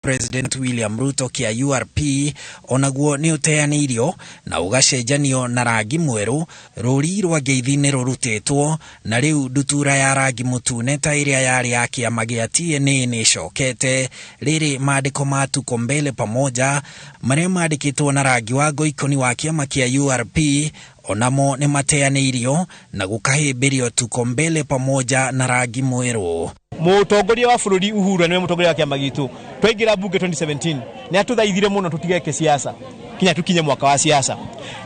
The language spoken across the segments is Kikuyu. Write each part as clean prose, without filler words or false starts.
President William Ruto kĩa URP onaguo nĩ ũteanĩirio na ũgacenjanio na rangi mwerũ. Rũri rwa ngeithi nĩ rũrutĩtwo na rĩu ndutura ya rangi mũtune ta ĩrĩa yarĩ ya kĩama gĩa TNA nĩ ĩcokete. Rĩrĩ maandĩko ma Tuko Mbele Pamoja marĩa mandĩkĩtwo na rangi wa ngoikoni wa kĩama kĩa URP onamo nĩ mateanĩirio na gũkahĩmbĩrio Tuko Mbele Pamoja na rangi mwerũ. Mũtongoria wa bũrũri Uhuru nĩwe mũtongoria wa kĩama gitũ. Twaingĩra bunge 2017 nĩ atũthaithire mũno tũtigeke siasa kinya tukinye mwaka wa siasa,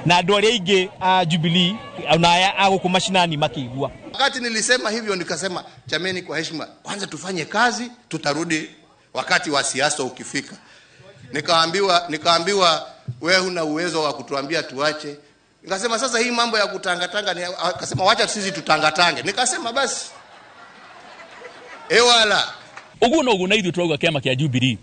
na andũ arĩa aingĩ a Jubilee ona aya a gũkũ mashinani makĩigua. Wakati nilisema hivyo nikasema, jameni, kwa heshima kwanza tufanye kazi, tutarudi wakati wa siasa ukifika. Nikaambiwa wewe huna uwezo wa kutuambia tuache. Nikasema sasa hii mambo ya kutangatanga, akasema wacha sisi tutangatange. Nikasema basi ewala. Uguo noguo na ithuĩ tũrauga kĩama kĩa Jubilee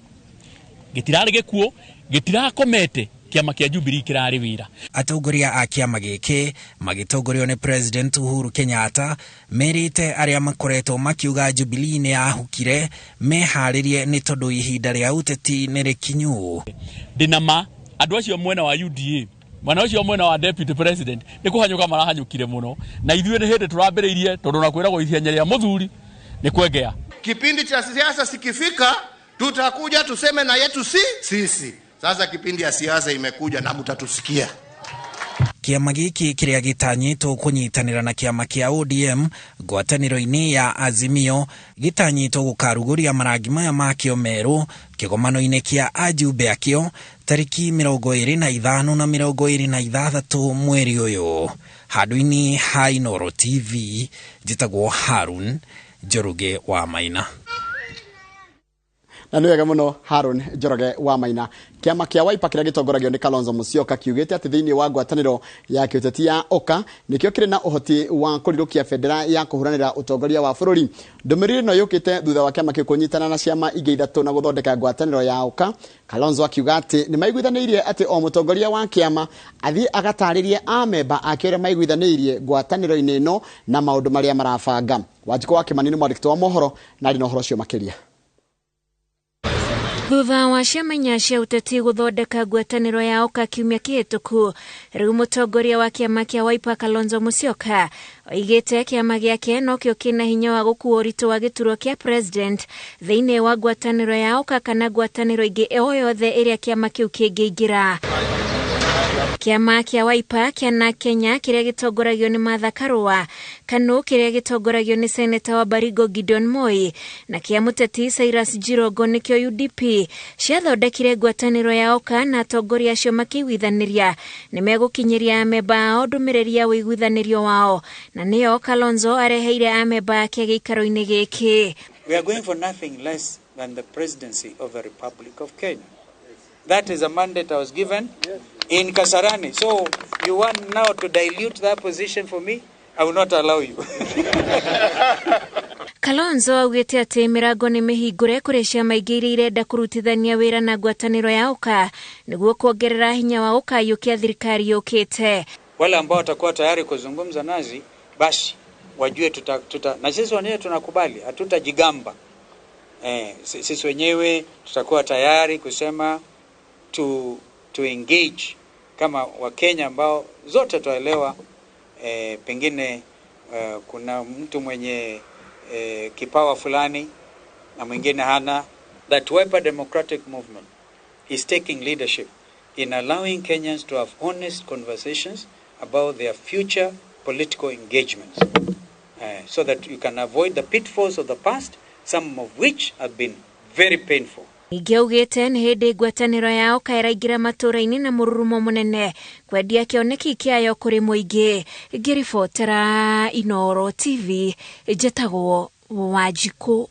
gĩtirarĩ gĩkuũ, gĩtirakomete, kĩama kĩa Jubilee kĩrarĩ wĩra. Atongoria a kĩama gĩkĩ magĩtongorio nĩ President Uhuru Kenyatta merĩte arĩa makoretwo makiuga Jubilee nĩ yahukire meharĩrie nĩ tondũ ihinda rĩa ũteti nĩ rĩkinyu. Ndĩna ma andũ acio mwena wa UDA, mwena ũcio mwena wa Deputy President nĩ kũhanyũka marahanyũkire mũno, na ithuĩ nĩ hĩndĩ tũrambĩrĩirie tondũ na kwĩragwo ihenya rĩa mũthuri nĩ kwengea. Kipindi cha siasa sikifika tutakuja tuseme na yetu si sisi. Sasa kipindi ya siasa imekuja na mtatusikia. Kĩama gĩkĩ kĩrĩa gĩtanyĩtwo kũnyitanĩra na kĩama kĩa ODM ngwatanĩro-inĩ ya Azimio gĩtanyĩtwo gũkarugũria marangi maya makĩo merũ kĩgomano-inĩ kĩa ajumbe akĩo tarĩki 25 na 26 mweri ũyũ. Handũ-inĩ ha Inooro TV njĩtagwo Harun Njoroge wa Maina. Na nĩ wega mũno Harun Njoroge wa Maina. Kĩama kĩa Wiper kĩrĩa gĩtongoragio nĩ Kalonzo Musyoka kiugĩte atĩ thĩinĩ wa ngwatanĩro ya kĩũteti ya Oka nĩkĩo kĩrĩ na ũhoti wa kũrirũkia bendera ya kũhũranĩra ũtongoria wa bũrũri. Ndũmĩrĩri ĩno yũkĩte thutha wa kĩama kĩu kũnyitana na ciama ingĩ ithatũ na gũthondeka ngwatanĩro ya Oka. Kalonzo akiuga atĩ nĩ maiguithanĩirie atĩ o mũtongoria wa kĩama athiĩ agatarĩrie amemba ake ũrĩa maiguithanĩirie ngwatanĩro-inĩ ĩno na maũndũ marĩa marabanga. Wanjikũ wa Kĩmani nĩ mwandĩki wa mohoro na arĩ na ũhoro ũcio makĩria. Thutha wa ciama inya cia ũteti gũthondeka ngwatanĩro ya Oka kiumia kĩhĩtũku, rĩu mũtongoria wa kĩama kĩa Wiper Kalonzo Musyoka oigĩte kĩama gĩake nokĩo kĩna hinya wa gũkua ũritũ wa gĩturwa kĩa president thĩinĩ wa ngwatanĩro ya Oka kana ngwatanĩro ĩngĩ o yothe ĩrĩa kĩama kĩu kĩngĩingĩra. Kĩama kĩa Wiper kĩa na Kenya kĩrĩa gĩtongoragio nĩ Martha Karua, KANU kĩrĩa gĩtongoragio nĩ seneta wa Baringo Gideon Moi na kĩa mũteti Cyrus Jirongo nĩkĩo UDP ciathondekire ngwatanĩro ya Oka na atongoria acio makĩiguithanĩria nĩ megũkinyĩria amemba ao ndũmĩrĩri ya ũiguithanĩrio wao, na nĩyo Kalonzo areheire amemba ake gĩikaro-inĩ gĩkĩ. We are going for nothing less than the presidency of the Republic of Kenya. That is a mandate I was given in Kasarani. So you want now to dilute that position for me? I will not allow you. Kalonzo augĩte atĩ mĩrango nĩ mĩhingũre kũrĩ ciama ingĩ iria irenda kũrutithania wĩra na ngwatanĩro ya Oka nĩguo kuongerera hinya wa gũkayũkia thirikari yũkĩte. Wale ambao watakuwa tayari kuzungumza nazi basi wajue tuta na sisi wenyewe tunakubali, hatutajigamba. Sisi wenyewe tutakuwa tayari kusema to engage kama Wakenya ambao zote tuelewa, pengine kuna mtu mwenye kipawa fulani na mwingine hana. That Wiper Democratic Movement is taking leadership in allowing Kenyans to have honest conversations about their future political engagements, so that you can avoid the pitfalls of the past, some of which have been very painful. Ningĩ augĩte nĩ hĩndĩ ngwatanĩro ya Oka ĩraingĩra matũũra-inĩ na mũrurumo mũnene kwendia kĩoneki kĩayo kũrĩ mũingĩ. Ngĩribotera Inooro TV njĩtagwo Wanjikũ.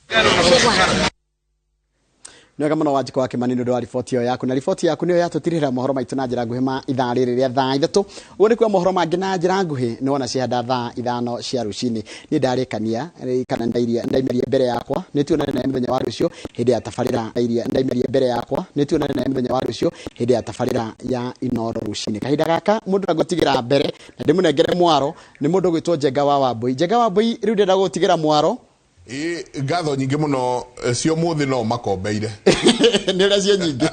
Nĩ wega mũno Wanjikũ wa Kĩmani nĩ ũndũ wa riboti ĩyo yaku, na riboti yaku nĩyo yatũtirĩra mohoro maitũ na njĩra nguhĩ ma ithaa rĩrĩ rĩa thaa 3. Ũguo nĩ kuo mohoro mangĩ na njĩra nguhĩ nĩ wona cihanda thaa 5 cia rũcinĩ. Niĩ ndarĩkania kana ndaimeria mbere yakwa, nĩ tuonane nawe mũthenya wa rũciũ hĩndĩ ya tabarĩra iria ndaimeria mbere yakwa, nĩ tuonane nawe mũthenya wa rũciũ hĩndĩ ya tabarĩra ya Inooro rũcinĩ. Kahinda gaka mũndũ agũtigĩra mbere na ndĩmũnengere mwaro nĩ mũndũ ũgwĩtwo Njenga wa Wambui. Njenga wa Wambui, rĩu ndĩrenda gũgũtigĩra mwaro Ĩ ngatho nyingĩ mũno cio mũthĩ no makombeire. Nĩ ũrĩa cio nyingĩ.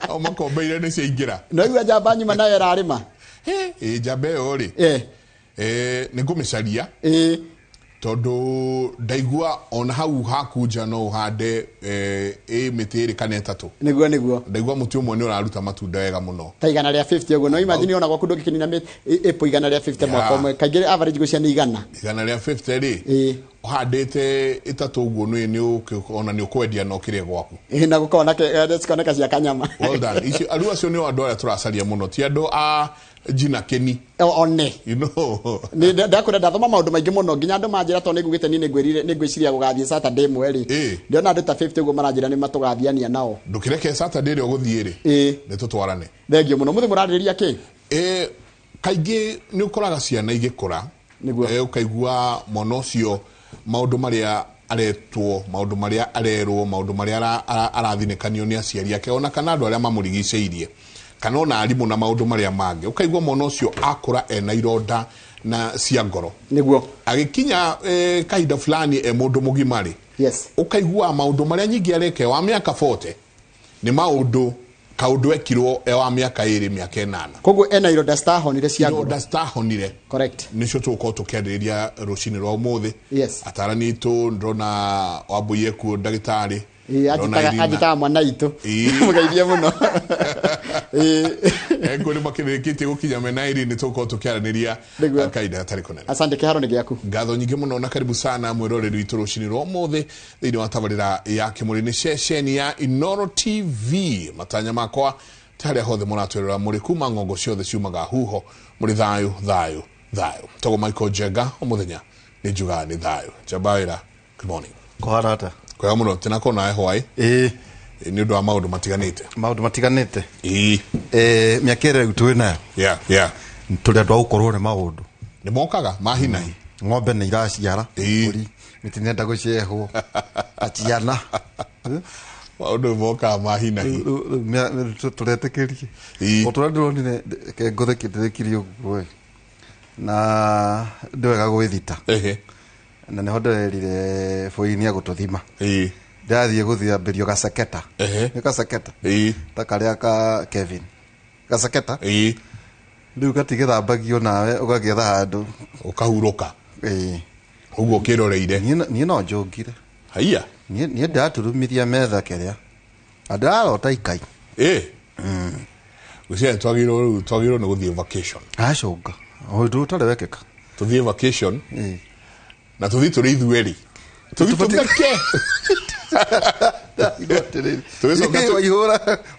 No makombeire nĩ ciaingĩra. No igua njamba nyuma nayo ĩrarĩma. Ĩ njamba ĩyo rĩ. Nĩ ngũmĩcaria. Tondũ ndaigua ona hau haku nja no ũhande ĩ mĩtĩ ĩrĩ kana ĩtatũ. Nĩguo nĩguo. Ndaigua mũtĩ ũmwe nĩ ũraruta matunda wega mũno. Ta 150 ũguo. No imagine ona gwaku ndũngĩkĩnina ĩpũ 150 mwaka ũmwe. Kaingĩ average gũcia nĩ 100. 150 rĩ. Ũhandĩte ĩtatũ ũguo nĩ ona nĩ ũkwendia na ũkĩrĩe gwaku. Na gũkona cikoneka cia kanyama. Well done. Icio arua acio nĩo andũ arĩa tũracaria mũno. Ti andũ a Gina Keni. One. You know. Ni ndakura ndathoma maundu maingi muno nginya andu manjira to ningugite ni ningwirire ningwiciria gugathie Saturday mweri. Ndiona andu ta 50 uguo maranjira ni matugathiania nao. Ndukireke Saturday ri uguthie ri. Ni tutwarane. Thengio muno muthi muraririria ki? Kaingi ni ukoraga ciana igikura. Niguo. Ukaigua mwana ucio maundu maria aretwo, maundu maria arerwo, maundu maria arathinekanio ni aciari ake ona kana andu aria mamurigiceirie. Kana ona arimũ na maũndũ marĩa mangĩ ũkaigua mwana ũcio akũra ena ironda na cia ngoro. Nĩguo. Agĩkinya kahinda fulani e mũndũ mũgima rĩ. Yes. Ũkaigua maũndũ marĩa nyingĩ areke wa mĩaka 40 nĩ maũndũ kaũndũ ekirwo e wa mĩaka 2 mĩaka 8. Koguo ena ironda citahonire cia ngoro. Ironda citahonire. Correct. Nĩcio tũgũkorwo tũkĩarĩrĩria rũcinĩ rwa ũmũthĩ. Yes. Atarani aitũ ndĩrona Wambui ekuo ndagĩtarĩ. Anjitaga mwana itũ. Mũgeithie mũno. Eko nĩ makĩrĩkĩtie gũkinya mena Irene tũgũkorwo tũkĩaranĩria kahinda gatarĩ kũnene. Asante kĩharo nĩ gĩaku. Ngatho nyingĩ mũno na karibu sana mwĩroreri witũ rũcinĩ rwa ũmũthĩ thĩinĩ wa tabarĩra ya Kĩmũrĩ nĩ ceceni ya Inooro TV. Matanya makwa ta harĩa hothe mũratwĩrora mũrĩ kuma ng'ongo ciothe ciumaga huho mũrĩ thayũ thayũ thayũ. Togo Michael Njenga o mũthenya nĩ njugaga nĩ thayũ. Njamba wĩra, good morning. Kũhana atĩa? Kwega mũno tĩnakorwo nawe hwaĩ. Nĩ ũndũ wa maũndũ matiganĩte. Maũndũ matiganĩte. Mĩaka ĩrĩa rĩu twĩ nayo. Yeah, yeah. Tũrĩ andũ a gũkorwo nĩ maũndũ. Nĩ mokaga ma hi na hi. Ng'ombe nĩ iraciara. Mbũri mĩtĩ nĩenda gũcehwo. Aciana. Maũndũ mokaga ma hi na hi. Tũretĩkĩrie. O tũrĩa ndĩronire ke ngũtheke ndĩrĩkirie ũguo. Na ndĩ wega gwĩthita. Na nĩho ndĩrerire bũini agũtũthima. Ndathiĩ gũthambĩrio gaceketa. Nĩ gaceketa. Ta karĩa ka Kevin. Gaceketa. Rĩu gatigĩthambagio nawe ũgagĩetha handũ. Ũkahurũka. Ũguo ũkĩroreire. Niĩ no njũngire. Haiya. Niĩ ndĩraturumiria metha kĩrĩa. Na ndĩrarota ikai. Gwĩciria twagĩrĩirwo twagĩrĩirwo nĩ gũthiĩ vacation. Acũnga. Ũndũ ũtarĩ wekĩka. Tũthiĩ vacation. Na tũthiĩ tũrĩ ithuerĩ. Tũthiĩ tũtheke.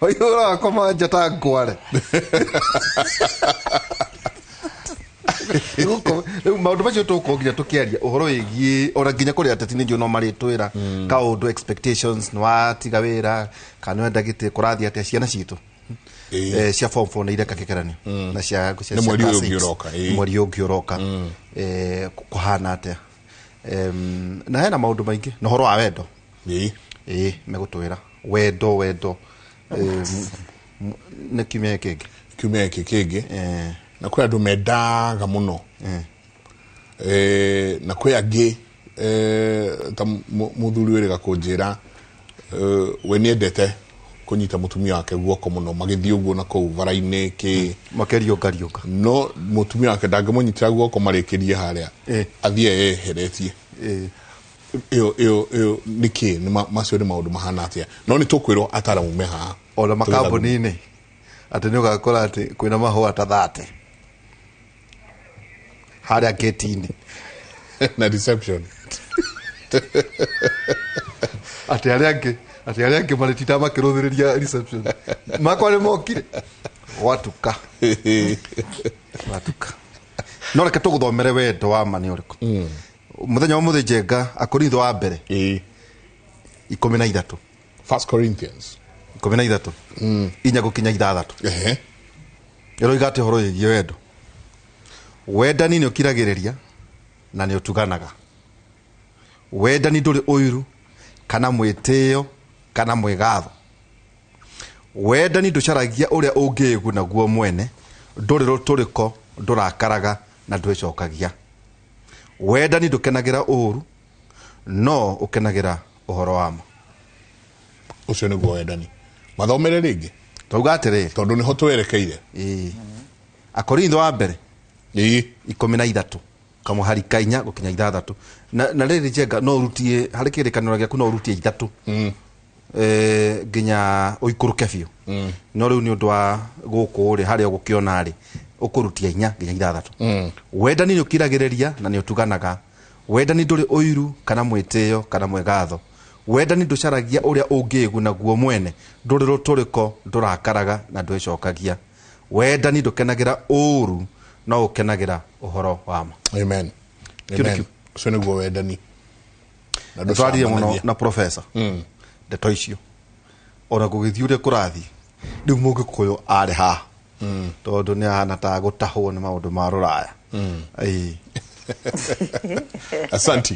Waihũra wakoma nja ta ngware. Rĩu maũndũ macio tũgũkorwo nginya tũkĩaria ũhoro wĩgiĩ ona nginya kũrĩ ateti nĩ njũĩ no marĩtwĩra kaũndũ expectations nĩ watiga wĩra kana nĩ wenda gĩtĩ kũrathiĩ atĩa ciana citũ cia form 4 nĩ ireka kĩgeranio na cia Nĩ mweri ũyũ ũngĩ ũroka. Mweri ũyũ ũngĩ ũroka kũhana atĩa. Na hena maũndũ maingĩ na ũhoro wa wendo. Megũtwĩra wendo wendo nĩ kiumia gĩkĩ. Kiumia gĩkĩ kĩngĩ. Na kwĩ andũ mendaga mũno. Na kwĩ angĩ ta mũthuri wĩrĩga kũnjĩra we nĩendete kũnyita mũtumia wake guoko mũno magĩthiĩ ũguo na kũu bara-inĩ kĩ makĩriũngariũnga. No mũtumia wake ndangĩmũnyitĩra guoko marĩkĩrie harĩa athiĩ eyeheretie. Ĩyo ĩyo ĩyo nĩkĩ macio nĩ maũndũ mahana atĩa no nĩ tũkwĩrwo ataramu me haha. Ona makambuni-inĩ atĩ nĩ ũgakora atĩ kwĩna mahũa ta 30 harĩa gate-inĩ na reception. Atĩ arĩa angĩ atĩ arĩa angĩ marĩtinda makĩrũthĩrĩria reception makwa nĩ mokire gwatuka. Gwatuka. No reke tũgũthomere wendo wa ma nĩ ũrĩkũ. Mũthenya wa mũthĩ Njenga Akorintho wa mbere 13. First Corinthians 13 4 gũkinya 6. Ĩroiga atĩ ũhoro wĩgiĩ wendo. Wendani nĩ ũkiragĩrĩria na nĩ ũtuganaga. Wendani ndũrĩ ũiru kana mwĩtĩo kana mwĩgatho. Wendani ndũcaragia ũrĩa ũngĩĩguna guo mwene, ndũrĩ rũtũrĩko, ndũrakaraga na ndwĩcokagia. Wendani ndũkenagĩra ũũru, No ũkenagĩra ũhoro wa ma. Ũcio nĩguo wendani. Mathomere rĩngĩ. Twauga atĩrĩrĩ, tondũ nĩho twerekeire. Ĩĩ, Akorintho wa mbere 13 kamũhari ka 4 gũkinya 6. Na rĩrĩ, Njenga, no ũrutie harĩ kĩrĩkanĩro gĩaku, no ũrutie 3 nginya ũikũrũke biũ. No rĩu nĩ ũndũ wa gũkũ rĩ, harĩa ũgũkĩona rĩ, ũkũrutia 4 nginya 6. Wendani nĩ ũkiragĩrĩria na nĩ ũtuganaga. Wendani ndũrĩ ũiru kana mwĩtĩo kana mwĩgatho. Wendani ndũcaragia ũrĩa ũngĩĩguna guo mwene, ndũrĩ rũtũrĩko, ndũrakaraga na ndwĩcokagia. Wendani ndũkenagĩra ũũru, no ũkenagĩra ũhoro wa ma. Amen. Kĩu Amen. nĩkĩo. Ũcio nĩguo wendani. Na Twaririe mũno ndũcambanagia. na profesa ndeto icio, ona gũgĩthiĩ ũrĩa kũrathiĩ rĩu, Mũgĩkũyũ arĩ haha tondũ nĩ ahana ta gũtahwo nĩ maũndũ ma rũraya. Ĩĩ. Asanti.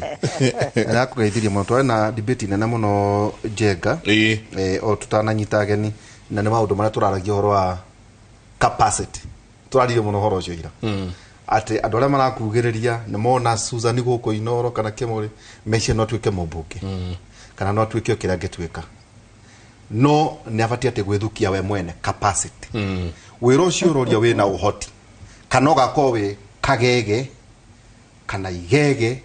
Nakũgeithirie mũno. Twarĩ na debate nene mũno, Njenga, o tũtananyita ageni, na nĩ maũndũ marĩa tũraragia ũhoro wa capacity. Tũraririe mũno ũhoro ũcio ira, atĩ andũ arĩa marakugĩrĩria nĩ mona Susan gũkũ Inoro kana Kĩmũrĩ, meciria no atuĩke mũmbunge kana no atuĩke o kĩrĩa angĩtuĩka, no nĩ abatiĩ atĩ gwĩthukia we mwene capacity. Wĩra ũcio ũroria wĩna ũhoti, kana ũgakorwo wĩ kagege kana igege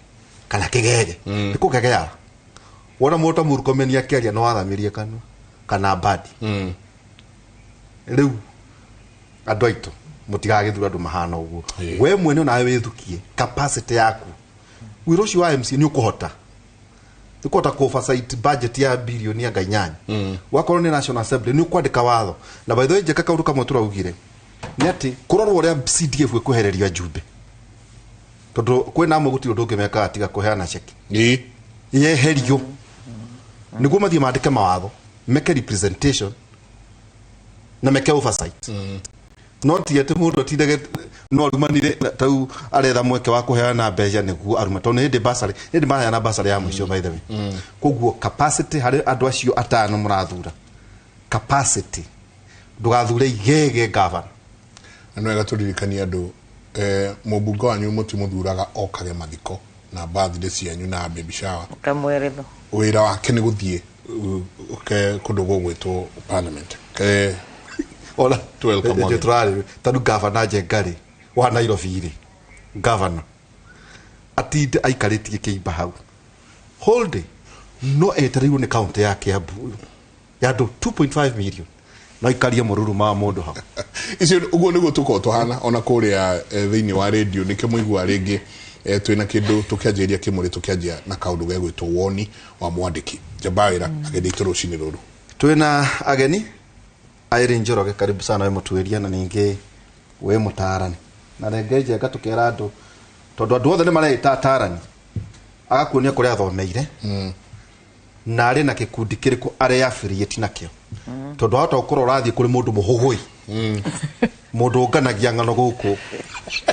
kana kĩgege, nĩ kũgegeara. Wona mũndũ ta Murkomen akĩaria, no athamirie kanua kana mbadi. Rĩu andũ aitũ, mũtigagĩthura andũ mahana ũguo. We mwene onawe wĩthukie capacity yaku. Wĩra ũcio wa MC nĩ ũkũhota, nĩ ũkũhota kũ oversight budget ya birioni ya 8? Wakorwo nĩ National Assembly, nĩ ũkwandĩka watho? Na by the way, njeka kaũndũ kamwe tũraugire nĩ atĩ kũrorwo ũrĩa CDF ĩkwehererio njumbe, tondũ kwĩna amwe gũtirĩ ũndũ ũngĩ mekaga tiga kũheana ceki. Yeherio nĩguo mathiĩ mandĩke mawatho, meke representation na meke oversight. No ti atĩ mũndũ atindage no arumanire tau aretha mweke wa kũheana mbeca nĩguo aruma, tondũ nĩ hĩndĩ basarĩ, nĩ hĩndĩ maheana basarĩ ya mũico, by the way. Koguo capacity harĩ andũ acio atano mũrathura, capacity, ndũgathure igege gavana. Na nĩ wega tũririkanie andũ, mũmbunge wanyu mũtimũthuraga okage mathiko na birthday cianyu na baby shower. Kamweretho. Wĩra wake nĩ gũthiĩ kũndũ gũgwĩtwo parliament. Ona To welcome hĩndĩ again. Tũrarĩ tondũ gavana Njenga rĩ, wa Nairobi rĩ, gavana atinde aikarĩtie kĩimba hau whole day, no etereirwo nĩ kaunti ya Kiambu ya andũ 2.5 million, no ikarie mũruruma wa mũndũ hau. Icio ũguo nĩguo tũkorwo tũhana ona kũrĩa thĩinĩ wa radio. Nĩkĩo mũigua rĩngĩ twĩna kĩndũ tũkĩanjĩrĩria kĩmũrĩ, tũkĩanjia na kaũndũ gegwĩtwo woni wa mwandĩki. Njamba wĩra ageni aitũ rũcinĩ rũrũ. Twĩna ageni. Irene Njoroge, karibu sana. We mũtuĩria na ningĩ wĩ mũtaarani, na renge Njenga tũkera andũ, tondũ andũ othe nĩ mareĩta ataarani, agakuonia kũrĩa athomeire na arĩ na gĩkundi kĩrĩkũ arĩ affiliate nakĩo, tondũ wahota gũkorwo ũrathiĩ kũrĩ mũndũ mũhũhũi, mũndũ ũnganagia ng'ano gũkũ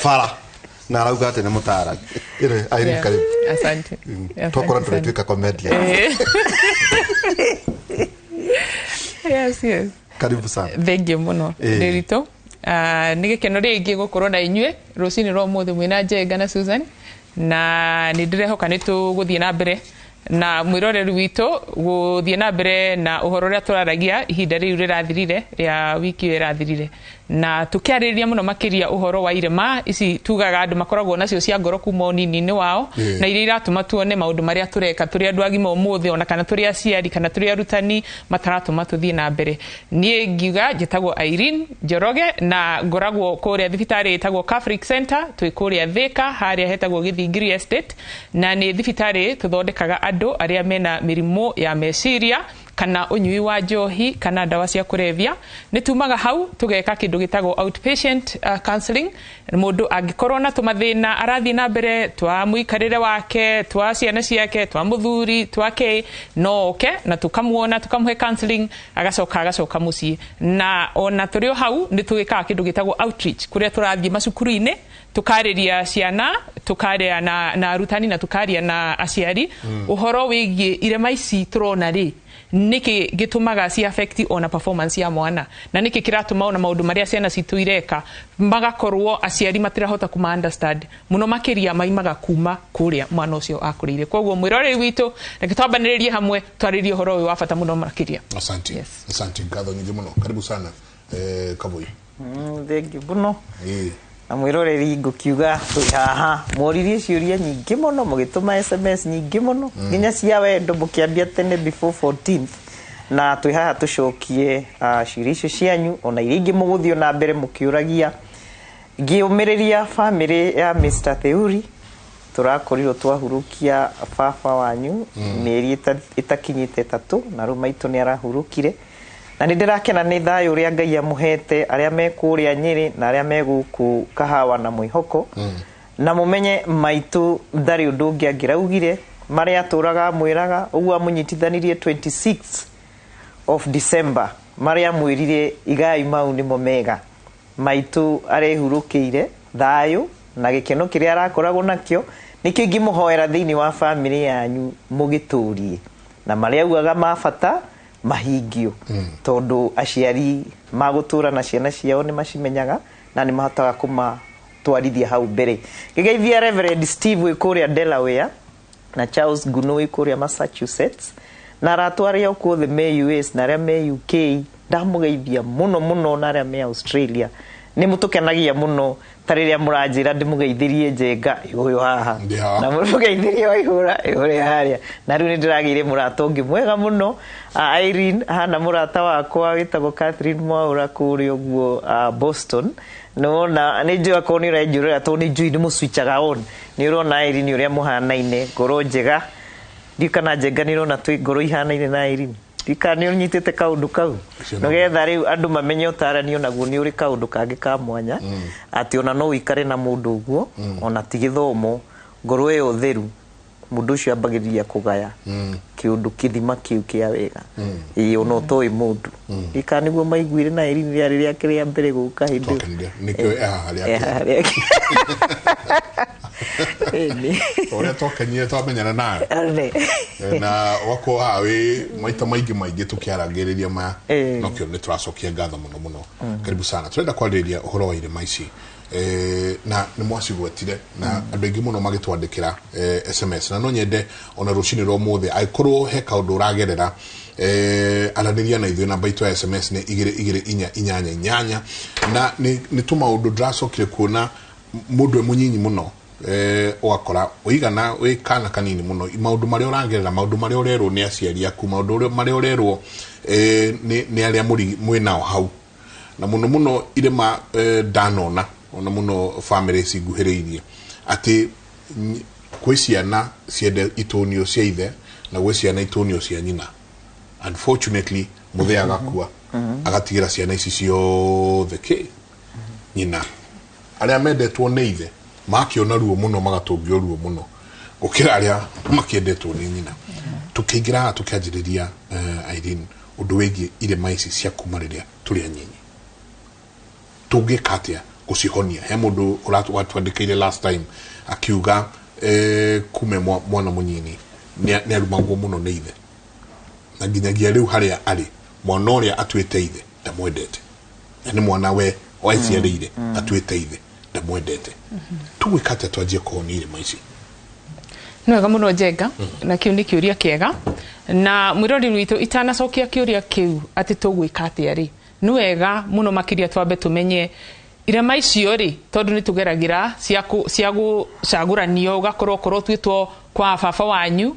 bara na arauga atĩ nĩ mũtaarani. Irene, karibu. Asante. Twakorwo Asante sana. tũrĩtuĩka comedian. Yes. Karibu sana. Thengiũ mũno. Ndĩritũ. Nĩ gĩkeno rĩngĩ gũkorwo na inyuĩ rũcinĩ rwa ũmũthĩ mwĩna Njenga na Susan, na nĩ ndĩrehoka nĩ tũgũthiĩ na mbere na mwĩroreri witũ gũthiĩ na mbere na ũhoro ũrĩa tũraragia ihinda rĩu rĩrathirire, rĩa wiki ĩyo ĩrathirire, na tũkĩarĩrĩria mũno makĩria ũhoro wa irema ici tugaga andũ makoragwo nacio cia ngoro kuma ũnini-inĩ wao, na iria iratũma tuone maũndũ marĩa tũreka tũrĩ andũ agima ũmũthĩ, ona kana tũrĩ aciari kana tũrĩ arutani, mataratũma tũthiĩ na mbere. Niĩ ngiuga njĩtagwo Irene Njoroge na ngoragwo kũrĩa thibitarĩ ĩtagwo Catholic Center, twĩ kũrĩa Thika harĩa hetagwo Gĩthingiri Estate, na nĩ thibitarĩ tũthondekaga andũ arĩa mena mĩrimũ ya meciria kana ũnyui wa njohi kana ndawa cia kũrebia. Nĩ tumaga hau tũgeka kĩndũ gĩtagwo outpatient counseling. Mũndũ angĩkorwo na tũmathĩna arathiĩ na mbere twa mũikarĩre wake, twa ciana ciake, twa mũthuri, twa kĩ, no oke na tũkamuona, tũkamũhe counseling, agacoka mũciĩ. Na ona tũrĩ o hau nĩ tũgĩkaga kĩndũ gĩtagwo outreach, kũrĩa tũrathiĩ macukuru-inĩ tũkarĩria ciana, tũkaria na arutani na tũkaria na aciari ũhoro wĩgiĩ irema ici tũrona rĩ. Nĩkĩ gĩtũmaga ci affect ona performance ya mwana, na nĩkĩ kĩratũma ona maũndũ marĩa ciana citũ ireka magakorwo aciari matirahota kuma understand mũno makĩria maimaga kuma kũrĩa mwana ũcio akũrĩire. Koguo mwĩroreri witũ, reke twambanĩrĩrie hamwe twarĩrie ũhoro ũyũ wa bata mũno makĩria. Asante. Yes. Asante, ngatho nyingĩ mũno, karibu sana, Kavui. Thank you mũno. Na mwĩroreri, ngũkiuga twĩ haha, mworirie ciũria nyingĩ mũno, mũgĩtũma SMS nyingĩ mũno, nginya cia wendo, mũkĩambia tene before 14th, na twĩ haha tũcokie ciũria icio cianyu, ona iria ingĩ mũgũthiĩ na mbere mũkĩũragia. Ngĩũmĩrĩria bamĩrĩ ya Mr. Theuri, tũrakorirwo twahurũkia baba wanyu mĩeri ĩtakinyĩte 3, na rĩu maitũ nĩ arahurũkire, na nĩ ndĩrakena nĩ thayũ ũrĩa Ngai amũhete, arĩa me kũrĩa Nyĩrĩ na arĩa me gũkũ Kahawa na Mwĩhoko. Na mũmenye maitũ ndarĩ ũndũ ũngĩ angĩraugire, marĩa atũraga amwĩraga ũguo amũnyitithanirie 26 of December, marĩa amwĩrire igai mau nĩmo mega. Maitũ arehurũkĩire thayũ na gĩkeno kĩrĩa arakoragwo nakĩo, nĩkĩo ingĩmũhoera thĩinĩ wa bamĩrĩ yanyu mũgĩtũrie na marĩa augaga ma bata mahingio, tondũ aciari magũtũra na ciana ciao nĩ macimenyaga na nĩ mahotaga kũmatwarithia hau mbere. Ngĩgeithia Reverend Steve wĩ kũrĩa Delaware, na Charles Nguno wĩ kũrĩa Massachusetts, na arata arĩa okuothe me US na arĩa me UK, ndamũgeithia mũno mũno, na arĩa me Australia. Nĩ mũtũkenagia mũno, ta rĩrĩa mũranjĩra ndĩmũgeithĩrie Njenga ũyũ haha Ndĩ haha. na mũgeithĩrie Waihũra ũrĩa harĩa. Na rĩu nĩ ndĩragĩire mũrata ũngĩ mwega mũno, Irene hana mũrata wakwa wĩtagwo Catherine Mwaũra kũrĩa ũguo Boston. Nĩwona nĩ njũĩ akorwo nĩ ũrenjũrĩra, tondũ nĩ njũĩ nĩ mũswitchaga on. Nĩ ũrona Irene ũrĩa mũhanaine ngoro njega. Ndiũ kana Njenga nĩ ũrona twĩ ngoro ihanaine na Irene? Ndiũ kana nĩ ũnyitĩte kaũndũ kau? Ũcio no. Nĩgetha rĩu andũ mamenye ũtaranio naguo nĩ ũrĩ kaũndũ kangĩ ka mwanya, atĩ ona no ũikare na mũndũ ũguo, ona ti gĩthomo, ngoro ĩyo theru, mũndũ ũcio ambagĩrĩria kũgaya kĩũndũ kĩthima kĩu kĩa wega, ĩĩ, ona ũtoĩ mũndũ. Ika nĩguo maiguire na Irene rĩarĩ rĩake rĩa mbere gũka hĩndĩ ĩyo. Twakenire nĩkĩo e haha Eh, rĩake. haha rĩake. Ĩni. Ũrĩa twakenire twamenyana nawe. Ane. Na wakorwo haha wĩ maita maingĩ maingĩ tũkĩaragĩrĩria maya, nokĩo nĩ tũracokia ngatho mũno mũno. Karibu sana. Tũrenda kwarĩrĩria ũhoro wa irĩma ici, na nĩ mwacigwetire na andũ aingĩ mũno magĩtwandĩkĩra SMS, na no nyende ona rũcinĩ rwa ũmũthĩ angĩkorwo he kaũndũ ũragerera, aranĩria na ithuĩ. Namba itũ ya SMS nĩ 22488. Na nĩ tũmaũndũ ndĩracokire kuona mũndũ e mũnyinyi mũno, ũgakora ũigana wĩ kana kanini mũno, maũndũ marĩa ũragerera, maũndũ marĩa ũrerwo nĩ aciari aku, maũndũ marĩa ũrerwo nĩ arĩa mwĩ nao hau, na mũno mũno irĩma, ndanona ona mũno bamĩrĩ cinguhĩrĩirie atĩ kwĩ ciana ciende itũnio cia ithe na gwĩ ciana itũnio cia nyina. Unfortunately, mũthee agakua agatigĩra ciana ici ciothe kĩ nyina. Arĩa mendetwo nĩ ithe makĩona ruo mũno, magatũngio ruo mũno gũkĩra arĩa makĩendetwo nĩ nyina. Tũkĩingĩra haha tũkĩanjĩrĩria, Irene, ũndũ wĩgiĩ irĩma ici cia kuma rĩrĩa tũrĩ anyinyi, tũngĩka atĩa gũcihonia? He mũndũ watwandĩkĩire last time akiuga, kume mwana mũnyinyi nĩ arumagwo mũno nĩ ithe, na nginyagia rĩu harĩa arĩ mwana ũrĩa atuĩte ithe ndamwendete, na nĩ mwana we waiciarĩire, atuĩte ithe ndamwendete. Tũgwĩka atĩa twanjie kũhonia irĩma ici? Nĩ wega mũno, Njenga, na kĩu nĩ kĩũria kĩega. Na mwĩrori witũ, itanacokia kĩũria kĩu atĩ tũgwĩka atĩa rĩ, nĩ wega mũno makĩria twambe tũmenye irema icio rĩ, tondũ nĩ tũgeragĩra cia gũcagũranio, ũgakorwo okorwo ũtuĩtwo kwa baba wanyu,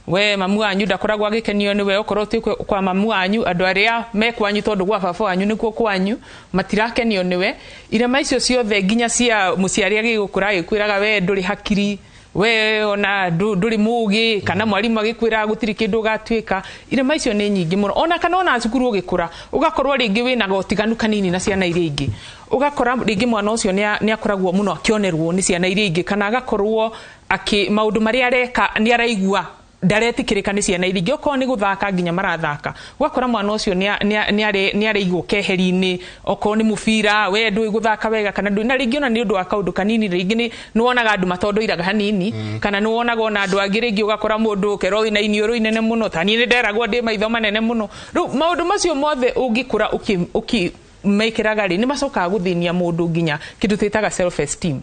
we mamu wanyu ndakoragwo agĩkenio nĩwe, okorwo ũtuĩtwo kwa mamu wanyu, andũ arĩa me kwanyu, tondũ gwa baba wanyu nĩkuo kwanyu, matirakenio nĩwe. Irema icio ciothe, nginya cia mũciari agĩgũkũra agĩkwĩraga we ndũrĩ hakiri, we ona ndũrĩ mũgĩ, kana mwarimũ agĩkwĩra gũtirĩ kĩndũ ũgatuĩka, irema icio nĩ nyingĩ mũno. Ona kana ona cukuru ũgĩkũra, ũgakorwo rĩngĩ wĩna gotiganu kanini na ciana iria ingĩ, ũgakora rĩngĩ mwana ũcio nĩ akoragwo mũno akĩonerwo nĩ ciana iria ingĩ, kana agakorwo akĩ maũndũ marĩa areka nĩ araigua. Ndaretikirika nĩ ciana iria ingĩ, okorwo nĩ gũthaka nginya marathaka, ũgakora mwana ũcio nĩ areigwo keheri-inĩ. Okorwo nĩ mũbira, we ndũĩ gũthaka wega kana ndũĩ, na rĩngĩ ona nĩ ũndũ wa kaũndũ kanini, rĩngĩ nĩ wonaga andũ matondoiraga hanini, kana nĩ wonaga ona andũ angĩ, rĩngĩ ũgakora mũndũ ũkerwo wĩna iniũrũ inene mũno, ta niĩ nĩ nderagwo ndĩ maitho manene mũno. Rĩu maũndũ macio mothe ũngĩkũra ũkĩ mekĩraga rĩ, nĩ macokaga gũthĩnia mũndũ nginya kĩndũ twĩtaga self esteem.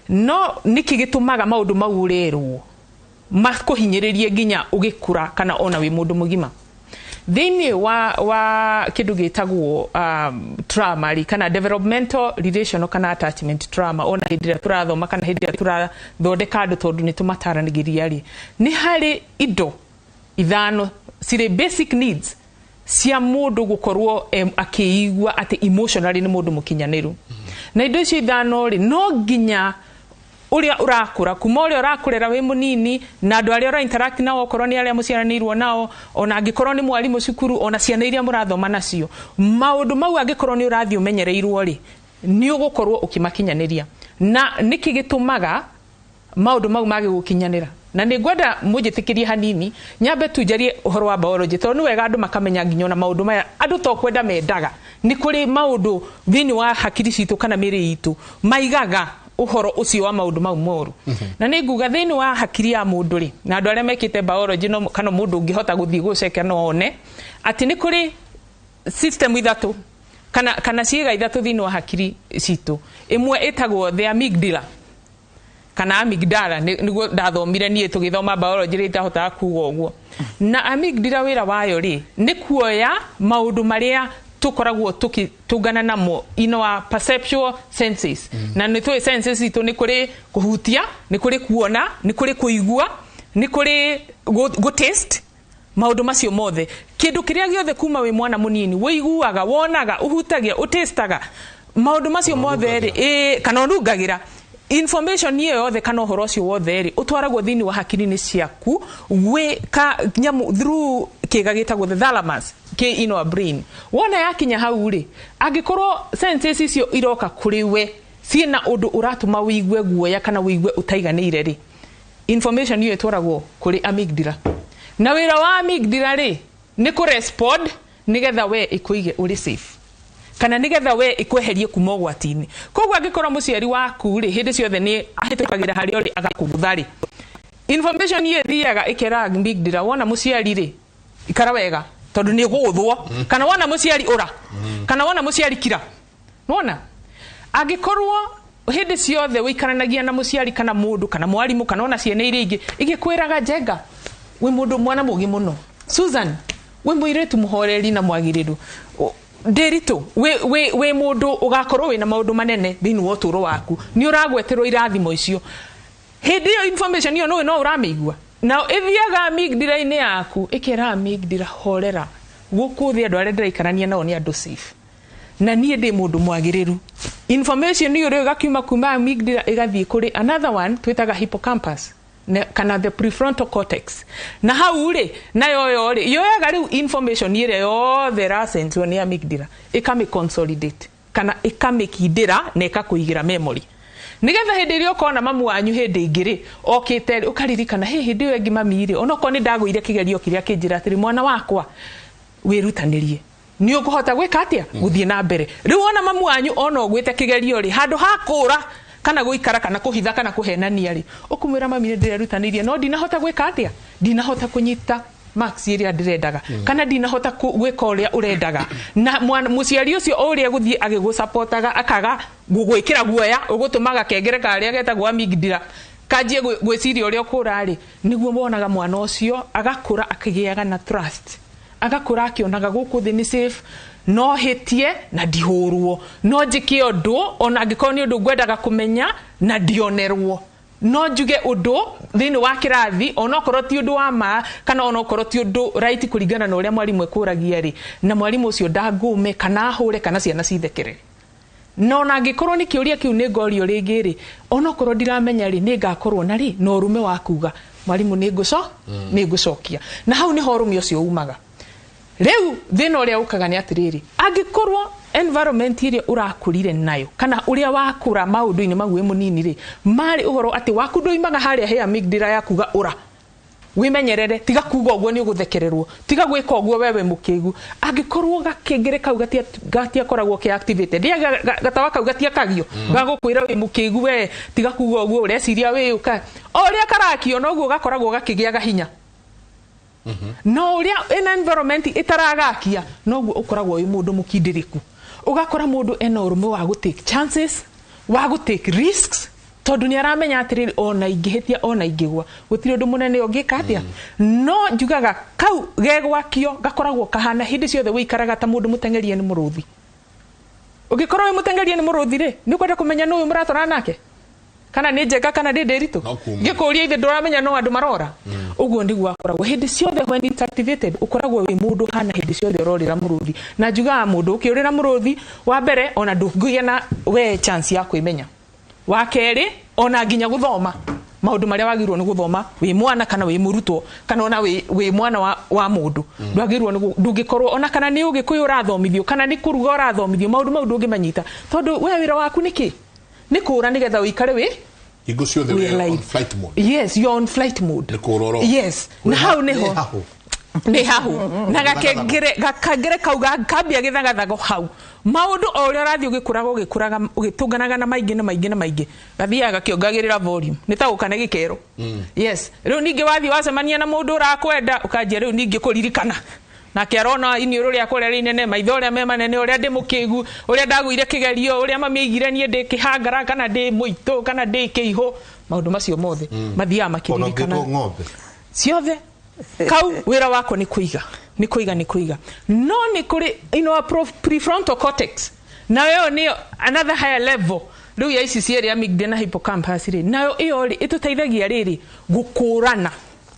No nĩkĩ gĩtũmaga maũndũ mau ũrerwo makũhinyĩrĩrie nginya ũgĩkũra kana ona wĩ mũndũ mũgima? Thĩinĩ wa kĩndũ gĩtagwo trauma rĩ, kana developmental, relational kana attachment trauma, ona hĩndĩ ĩrĩa tũrathoma kana hĩndĩ ĩrĩa tũrathondeka andũ, tondũ nĩ tũmataranagĩria rĩ, nĩ harĩ indo ithano cirĩ basic needs cia mũndũ gũkorwo akĩigua atĩ emotionally nĩ mũndũ mũkinyanĩru. Na indo icio ithano rĩ, no nginya ũrĩa ũrakũra, kuma ũrĩa ũrakũrera wĩ mũnini na andũ arĩa ũra interact nao, okorwo nĩ arĩa mũciaranĩirwo nao, ona angĩkorwo nĩ mwarimũ cukuru, ona ciana iria mũrathoma nacio, maũndũ mau angĩkorwo nĩ ũrathiĩ ũmenyereirwo rĩ, nĩ ũgũkorwo ũkĩmakinyanĩria. Na nĩkĩ gĩtũmaga maũndũ mau mage gũkinyanĩra? Na nĩ ngwenda mũnjĩtĩkĩrie hanini nyambe tu njarie ũhoro wa biology, tondũ nĩ wega andũ makamenya nginya ona maũndũ maya andũ to kwenda mendaga. Nĩ kũrĩ maũndũ thĩinĩ wa hakiri citũ kana mĩĩrĩ itũ maigaga ũhoro ũcio wa maũndũ mau moru. Na nĩ nguga thĩinĩ wa hakiri ya mũndũ rĩ, na andũ arĩa mekĩte biology no, kana mũndũ ũngĩhota gũthiĩ gũceka no one atĩ nĩ kũrĩ system ithatũ kana ciĩga ithatũ thĩinĩ wa hakiri citũ. Ĩmwe ĩtagwo the amygdala kana amygdala, nĩguo ndathomire niĩ tũgĩthoma biology rĩ, itahotaga kuga ũguo. Na amygdala wĩra wayo rĩ, nĩ kuoya maũndũ marĩa tũkoragwo tũkĩtũngana namo in our perceptual senses. Na nĩ tũĩ senses itũ nĩ kũrĩ kũhutia, nĩ kũrĩ kuona, nĩ kũrĩ kũigua, nĩ kũrĩ gũ taste. Maũndũ macio mothe, kĩndũ kĩrĩa gĩothe kuma wĩ mwana mũnini wĩiguaga, wonaga, ũhutagia, ũtestaga, maũndũ macio mothe rĩ, kana ũnungagĩra, information ĩyo yothe kana ũhoro ũcio wothe rĩ, ũtwaragwo thĩinĩ wa hakiri-inĩ ciaku wĩ ka nyamũ through kĩga gĩtagwo the thalamus kĩ in our brain. Wona yakinya hau rĩ, angĩkorwo senses icio iroka kũrĩ we ciĩna ũndũ ũratũma wĩigue guoya kana wĩigue ũtaiganĩire rĩ, information ĩyo ĩtwaragwo kũrĩ amygdala. Na wĩra wa amygdala rĩ, nĩ kũ respond nĩgetha we ĩkũige ũrĩ safe kana nĩgetha we ĩkweherie kuma ũgwati-inĩ. Koguo angĩkorwo mũciari waku rĩ, hĩndĩ ciothe nĩ ahĩtũkagĩra harĩa ũrĩ agakũgũtha rĩ, information ĩyo ĩthiaga ĩkera amygdala, wona mũciari rĩ, ikara wega tondũ nĩ ũgũgũthwo, kana wona mũciari ũra, kana wona mũciari kira. Wona angĩkorwo hĩndĩ ciothe wĩikaranagia na mũciari kana mũndũ kana mwarimũ kana ona ciana iria ingĩ igĩkwĩraga, "Njenga, wĩ mũndũ mwana mũgĩ mũno, Susan, wĩ mũirĩtu mũhoreri na mwagĩrĩru, Ndĩritũ, wĩ mũndũ ũgakorwo wĩna maũndũ manene thĩinĩ wa ũtũũro waku," nĩ ũragweterwo irathimo icio, hĩndĩ ĩyo information ĩyo nĩũĩ no ũramĩigua na ĩthiaga amygdala-inĩ yaku ĩkera amygdala, "Horera, gũkũ thĩ andũ arĩa ndĩraikarania nao nĩ andũ safe na niĩ ndĩ mũndũ mwagĩrĩru." Information ĩyo rĩu ĩgakiuma kuma amygdala ĩgathiĩ kũrĩ another one twĩtaga hippocampus kana the prefrontal cortex. Na hau rĩ, nayo yo rĩ, yoyaga rĩu information ĩrĩa yothe ĩracenzwo nĩ amygdala, ĩkamĩ consolidate kana ĩkamĩkindĩra na ĩkakũigĩra memory, nigetha hĩndĩ ĩrĩa ũkona mamu wanyu hĩndĩ ĩngĩ rĩ, okĩte rĩ, ũkaririkana, "Hĩ, hĩndĩ ĩyo ĩngĩ mami rĩ, onokorwo nĩ ndagũire kĩgerio kĩrĩa kĩnjĩra atĩrĩ, mwana wakwa, wĩrutanĩrie, nĩ ũkũhota gwĩka atĩa, gũthiĩ na mbere." Rĩu ona mamu wanyu ona ũgwĩte kĩgerio rĩ, handũ ha kũra kana gũikara kana kũhitha kana kũhenania rĩ, ũkũmwĩra, "Mami, nĩ ndĩrerutanĩirie no ndinahota gwĩka atĩa, ndinahota kũnyita marks ĩrĩa ndĩrendaga kana ndinahota gwĩka ũrĩa ũrendaga." Na mũciari ũcio o ũrĩa gũthiĩ agĩgũcapotaga akaga gũgwĩkĩra guoya ũgũtũmaga kengere karĩa getagwo amygdala kanjie gwĩciria ũrĩa ũkũra rĩ, nĩguo wonaga mwana ũcio agakũra akĩgĩaga na trust, agakũra akĩonaga gũkũ thĩ nĩ safe, no hĩtie na ndihũrwo, no njĩke ũndũ ona angĩkorwo nĩ ũndũ ngwendaga kũmenya na ndionerwo, no njuge ũndũ thĩinĩ wa kĩrathi onokorwo ti ũndũ wa ma kana onokorwo ti ũndũ right kũringana na ũrĩa mwarimũ ekũragia rĩ, na mwarimũ ũcio ndangũme kana ahũre kana ciana cithekere. Na ona angĩkorwo nĩ kĩũria kĩu nĩ ngorio rĩngĩ rĩ, onokorwo ndiramenya rĩ, nĩ ngakorwo na rĩ na ũrume wa kuga, "Mwarimũ, nĩ ngũco nĩ ngũcokia." Na hau nĩho ũrume ũcio umaga. Rĩu thĩna ũrĩa ũkaga nĩ atĩrĩrĩ, angĩkorwo environment ĩrĩa ũrakũrire nayo kana ũrĩa wakũra maũndũ-inĩ mau wĩ mũnini rĩ, marĩ ũhoro atĩ waku ndũimaga harĩa he amygdala ya kuga ũra. Wimenyerere, tiga kuga ũguo nĩ ũgũthekererwo, tiga gwĩka ũguo wewe mũkĩgu. Angĩkorwo gakengere kau gatiakoragwo ke activated, rĩa gatawa kau gatiakagio gagũkwĩra wĩ mũkĩgu we, tiga kuga ũguo ũreciria wĩ ũka. O ũrĩa karakio noguo gakoragwo gakĩgĩaga hinya. No ũrĩa ĩna environment ĩtaragakia noguo ũkoragwo wĩ mũndũ mũkindĩrĩku. Ũgakora mũndũ ena ũrũme wa gũ take chances, wa gũ take risks, tondũ nĩ aramenya atĩrĩrĩ, ona ingĩhĩtia ona ingĩgwa gũtirĩ ũndũ mũnene ũngĩka atĩa. No njugaga kau gegwakio gakoragwo kahana hĩndĩ ciothe wĩikaraga ta mũndũ mũteng'erie nĩ mũrũthi. Ũngĩkorwo wĩ mũteng'erie nĩ mũrũthi rĩ, nĩ ũkwenda kũmenya nũ ũyũ mũratwarana nake, kana nĩ Njenga kana nĩ Ndĩritũ. Ngĩkũria ithe ndũramenya no andũ marora. Ũguo nĩguo akoragwo hĩndĩ ciothe. When it's activated, ũkoragwo wĩ mũndũ hana hĩndĩ ciothe ũrorĩra mũrũthi. Na njugaga mũndũ ũkĩũrĩra mũrũthi wa mbere, ona ndũngĩgĩa na we chance ya kwĩmenya. Wa kerĩ, ona nginya gũthoma maũndũ marĩa wagĩrĩirwo nĩ gũthoma wĩ mwana kana wĩ mũrutwo kana ona wĩ mwana wa mũndũ, ndwagĩrĩirwo nĩ ndũngĩkorwo ona kana nĩ ũgĩkũyũ ũrathomithio kana nĩ kũruga ũrathomithio, maũndũ mau ndũngĩmanyita tondũ we wĩra waku nĩ kĩ? Nĩ kũra nĩgetha ũikare wĩ hingo ciothe wĩ wĩ on alive. Flight mode. Yes, you're on flight mode. Nĩ kũrora. Yes, na hau niho nĩ hahu na gakengere kau kambia gĩthagathago hau. Maũndũ o ũrĩa ũrathiĩ ũgĩkũraga ũgĩkũraga ũgĩtũnganaga na maingĩ na maingĩ na maingĩ, gathiaga gakĩongagĩrĩra volume, nĩ ta gũka nĩ gĩkero. Yes, rĩu ningĩ wathiĩ wacemania na mũndũ ũrakwenda, ũkanjia rĩu ningĩ kũririkana nake arona iniũrũ rĩakwa ũrĩa rĩinene, maitho ũrĩa me manene, ũrĩa ndĩ mũkĩgu, ũrĩa ndagũire kĩgerio, ũrĩa mami aigire niĩ ndĩ kĩhangara kana ndĩ mũitũ kana ndĩ kĩihũ. Maũndũ macio mothe mathiaga Ona makĩririkana ũngĩtwo ng'ombe ciothe. Kau wĩra wako nĩ kũiga, nĩ kũiga, nĩ kũiga. No nĩ kũrĩ in our prefrontal cortex, nayo nĩyo another higher level rĩu ya ici cierĩ, amygdala na hippocampus rĩ, nayo ĩyo rĩ ĩtũteithagia rĩrĩ gũkũrana,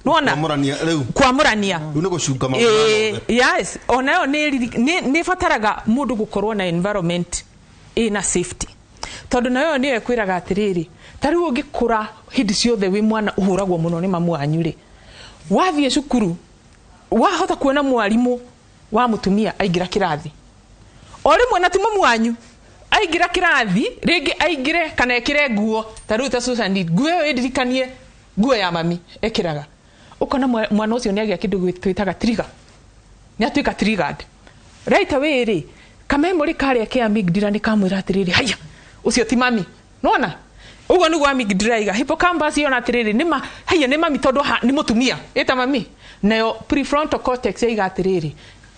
nĩwona? Kwamũrania rĩu. Kwamũrania. Rĩu nĩ gũcunga maũndũ maya mothe. Yes, onayo nĩ ĩbataraga mũndũ gũkorwo na environment ĩna safety, tondũ nayo nĩyo ĩkwĩraga atĩrĩrĩ, ta rĩu ũngĩkũra hĩndĩ ciothe wĩ mwana ũhũragwo mũno nĩ mamu wanyu rĩ, wathiĩ cukuru wahota kuona mwarimũ wa mũtumia aingĩra kĩrathi o rĩmwe, na ti mamu wanyu, aingĩra kĩrathi rĩngĩ aingĩre kana ekĩre nguo ta rĩu ta Susan, nguo ĩyo ĩndirikanie nguo ya mami ekĩraga, ũkona mwana ũcio nĩ agĩa kĩndũ twĩtaga trigger, nĩ atuĩka triggered right away rĩ, kamemori karĩa ke amygdala nĩ kamwĩra atĩrĩrĩ, haya, ũcio ti mami. Nona ũguo nĩguo amygdala iga, hippocampus yona atĩrĩrĩ, nĩ ma haya, nĩ mami tondũ nĩ mũtumia ĩta mami. Nayo prefrontal cortex yaiga atĩrĩrĩ,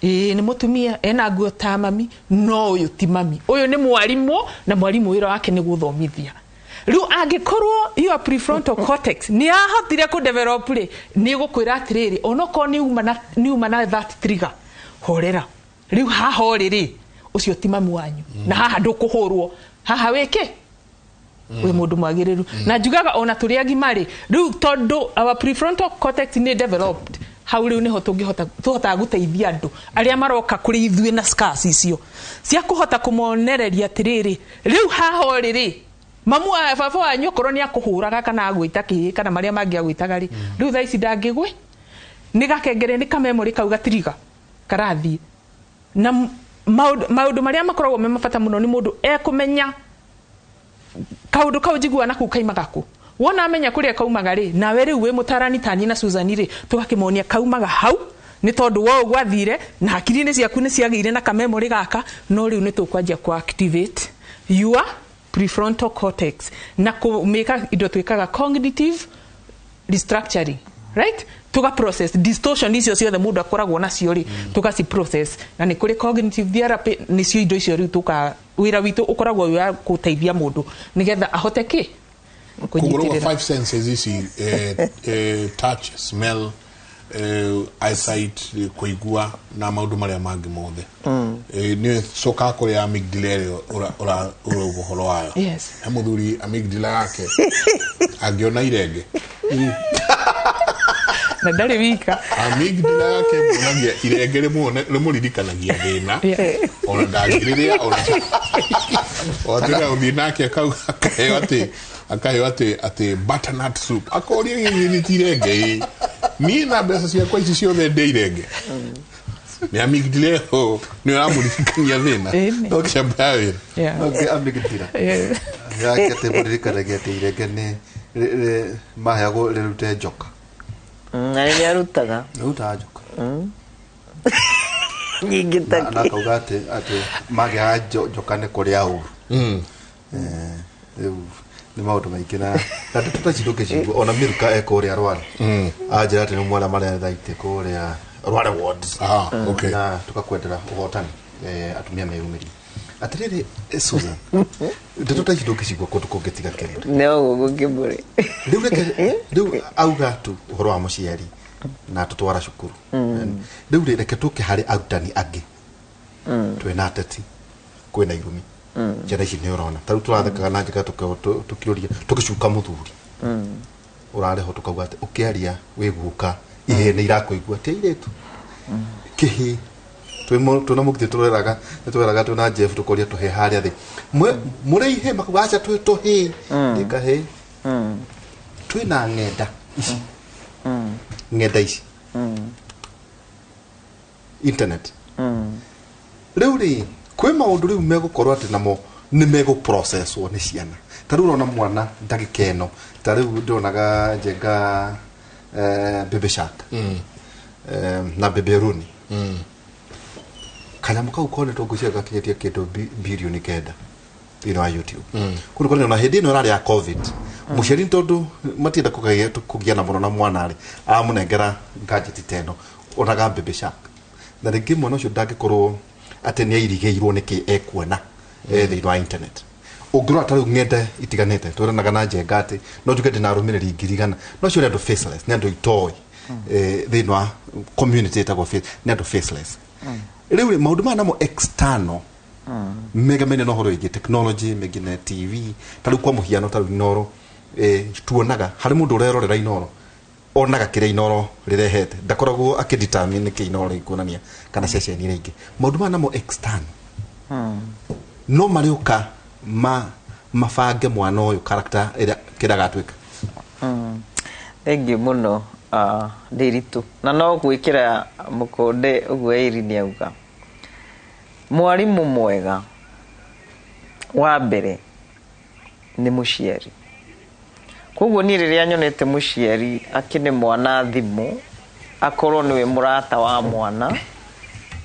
ĩĩ, nĩ mũtumia ena nguo ta mami, no ũyũ ti mami, ũyũ nĩ mwarimũ, na mwarimũ wĩra wake nĩ gũthomithia. Rĩu angĩkorwo your prefrontal cortex nĩ yahotire kũ develop rĩ, nĩ ĩgũkwĩra atĩrĩrĩ, onokorwo nĩ uma na that trigger, horera, rĩu haha ũrĩ rĩ, ũcio ti mami wanyu, na haha ndũkũhũrwo, haha wĩke wĩ mũndũ mwagĩrĩru. Na njugaga ona tũrĩ agima rĩ, rĩu tondũ our prefrontal cortex nĩ developed, hau rĩu nĩho tũngĩhota tũhotaga gũteithia andũ arĩa maroka kũrĩ ithuĩ na scars icio cia kũhota kũmonereria atĩrĩrĩ, rĩu haha ũrĩ rĩ, mamu wa baba wanyu okorwo nĩ akũhũraga kana agwĩta kĩĩ kana marĩa mangĩ agwĩtaga rĩ, rĩu thaa ici ndangĩgwe nĩ gakengere, nĩ kamemori kau gatiriga karathiĩ na maũndũ marĩa makoragwo me mabata mũno nĩ mũndũ ekũmenya kaũndũ kau njiguaga naku kaimaga kũ. Wona amenya kũrĩa kaumaga rĩ, nawe rĩu wĩ mũtarani tani na Susan rĩ, tũgakĩmonia kaumaga hau nĩ tondũ wa ũguo gwathire na hakiri-inĩ ciaku nĩ ciagĩire na kamemori gaka. No rĩu nĩ tũkwanjia ku activate your prefrontal cortex na kũmĩka indo twĩkaga cognitive restructuring, right? Tuga process distortion icio ciothe mũndũ akoragwo nacio rĩ, tugaci process, na nĩ kũrĩ cognitive therapy, nĩcio indo icio rĩu tũka wĩra witũ ũkoragwo wĩ wa gũteithia mũndũ nĩgetha ahote kĩ Kũgũrũga. kũnyitĩrĩra. Five senses ici, touch, smell, eyesight, kũigua na maũndũ marĩa mangĩ mothe. Nĩ cokaga kũrĩa amygdala ĩrĩa ũrauga ũhoro wayo. Yes. He mũthuri amygdala yake angĩona irenge. Na ndarĩ wika. Amygdala yake muonagia irenge rĩmũririkanagia thĩna. Ona ndangĩrĩrĩa, ona watĩra gũthiĩ nake akaheo atĩ butternut soup, akoria gĩthĩ nĩ ti irenge ĩ, niĩ na mbeca ciakwa ici ciothe ndĩ irenge? Nĩ amygdala ĩyo nĩ ũramũririkania thĩna. Ĩni. Kĩamba ya wĩra. Okay, amygdala yake atĩ mũririkanagia atĩ irenge nĩ maheagwo rĩrute njoka. Na nĩ arutaga. Arutaga njoka. Nyingĩ ta Na akauga atĩ magĩaga njoka nĩ kũrĩa ũru. Rĩu nĩ maũndũ maingĩ na ndeto ta ici ndũngĩcigua ona Milka e kũrĩa Rware. Anjĩra atĩ nĩ mwana maretha itĩ kũrĩa Rware Ward. Okay. Na tũkakwendera ũhotani atumia meyumĩrie. Atĩrĩrĩ Susan, ndeto ta ici ndũngĩcigua kũndũ kũngĩ tiga Kĩmũrĩ. No gũkũ Kĩmũrĩ. Rĩu reke rĩu auga tu ũhoro wa mũciari na tũtwara cukuru. Rĩu rĩ reke tũke harĩ arutani angĩ. Twĩna ateti, kwĩna irumi. Ciana ici nĩ ũrona. Ta rĩu tũrathekaga na njĩka tũkĩũria tũgĩcuka mũthuri. Ũrarĩ ho tũkauga atĩ ũkĩaria wĩ guka ihĩĩ nĩ irakũigua ti airĩtu. Kĩhĩĩ twĩna mũgitĩ tũreraga nĩ tweraga twĩna Jeff tũkoria tũhĩĩ harĩa thĩ. Mũrĩ ihĩĩ makauga aca twĩ tũhĩĩ. Ndĩ kahĩĩ. Twĩna ng'enda ici. Ng'enda ici. Internet. Rĩu rĩ kwĩ maũndũ rĩu megũkorwo atĩ namo nĩ megũprocesswo nĩ ciana. Ta rĩu ũrona mwana ndagĩka ĩno ta rĩu ndĩronaga Njenga Baby Shark na Baby Rooney. Kanyamũ kau konetwo ngwĩciria gakinyĩtie kĩndũ birioni 9 thĩinĩ wa YouTube. Kũndũ kũrĩa ona hĩndĩ ĩno ĩrarĩ ya COVID mũciari tondũ matienda kũgiana mũno na mwana rĩ aramũnengera gadget ta ĩno onaga Baby Shark. Na rĩngĩ mwana ũcio ndangĩkorwo atĩ nĩ airigĩirwo nĩkĩ ekuona thĩinĩ wa internet. Ũngĩrora ta rĩu ng'enda itiganĩte twĩranaga na Njenga atĩ no njuge ndĩna arũmĩrĩri 1,000 no acio nĩ andũ faceless, nĩ andũ itoĩ thĩinĩ wa community ĩtagwo nĩ andũ faceless. Rĩu rĩ maũndũ maya namo external megamene na ũhoro wĩgiĩ technology mengine TV ta rĩu kwa mũhiano ta rĩu Inooro tuonaga harĩ mũndũ ũrerorera Inooro onaga kĩrĩa Inooro rĩrehete ndakoragwo akĩdetermine nĩkĩ Inooro ĩkuonania kana ceceni iria ingĩ. Maũndũ maya namo external no marĩũka mabange mwana ũyũ character ĩrĩa kĩrĩa agatuĩka. Thengiũ mũno Ndiritu. Na no gwĩkĩra mũkonde ũguo Irene auga. Mwarimũ mwega wa mbere nĩ mũciari. Koguo niĩ rĩrĩa nyonete mũciari akĩne mwana thimũ akorwo nĩwe mũrata wa mwana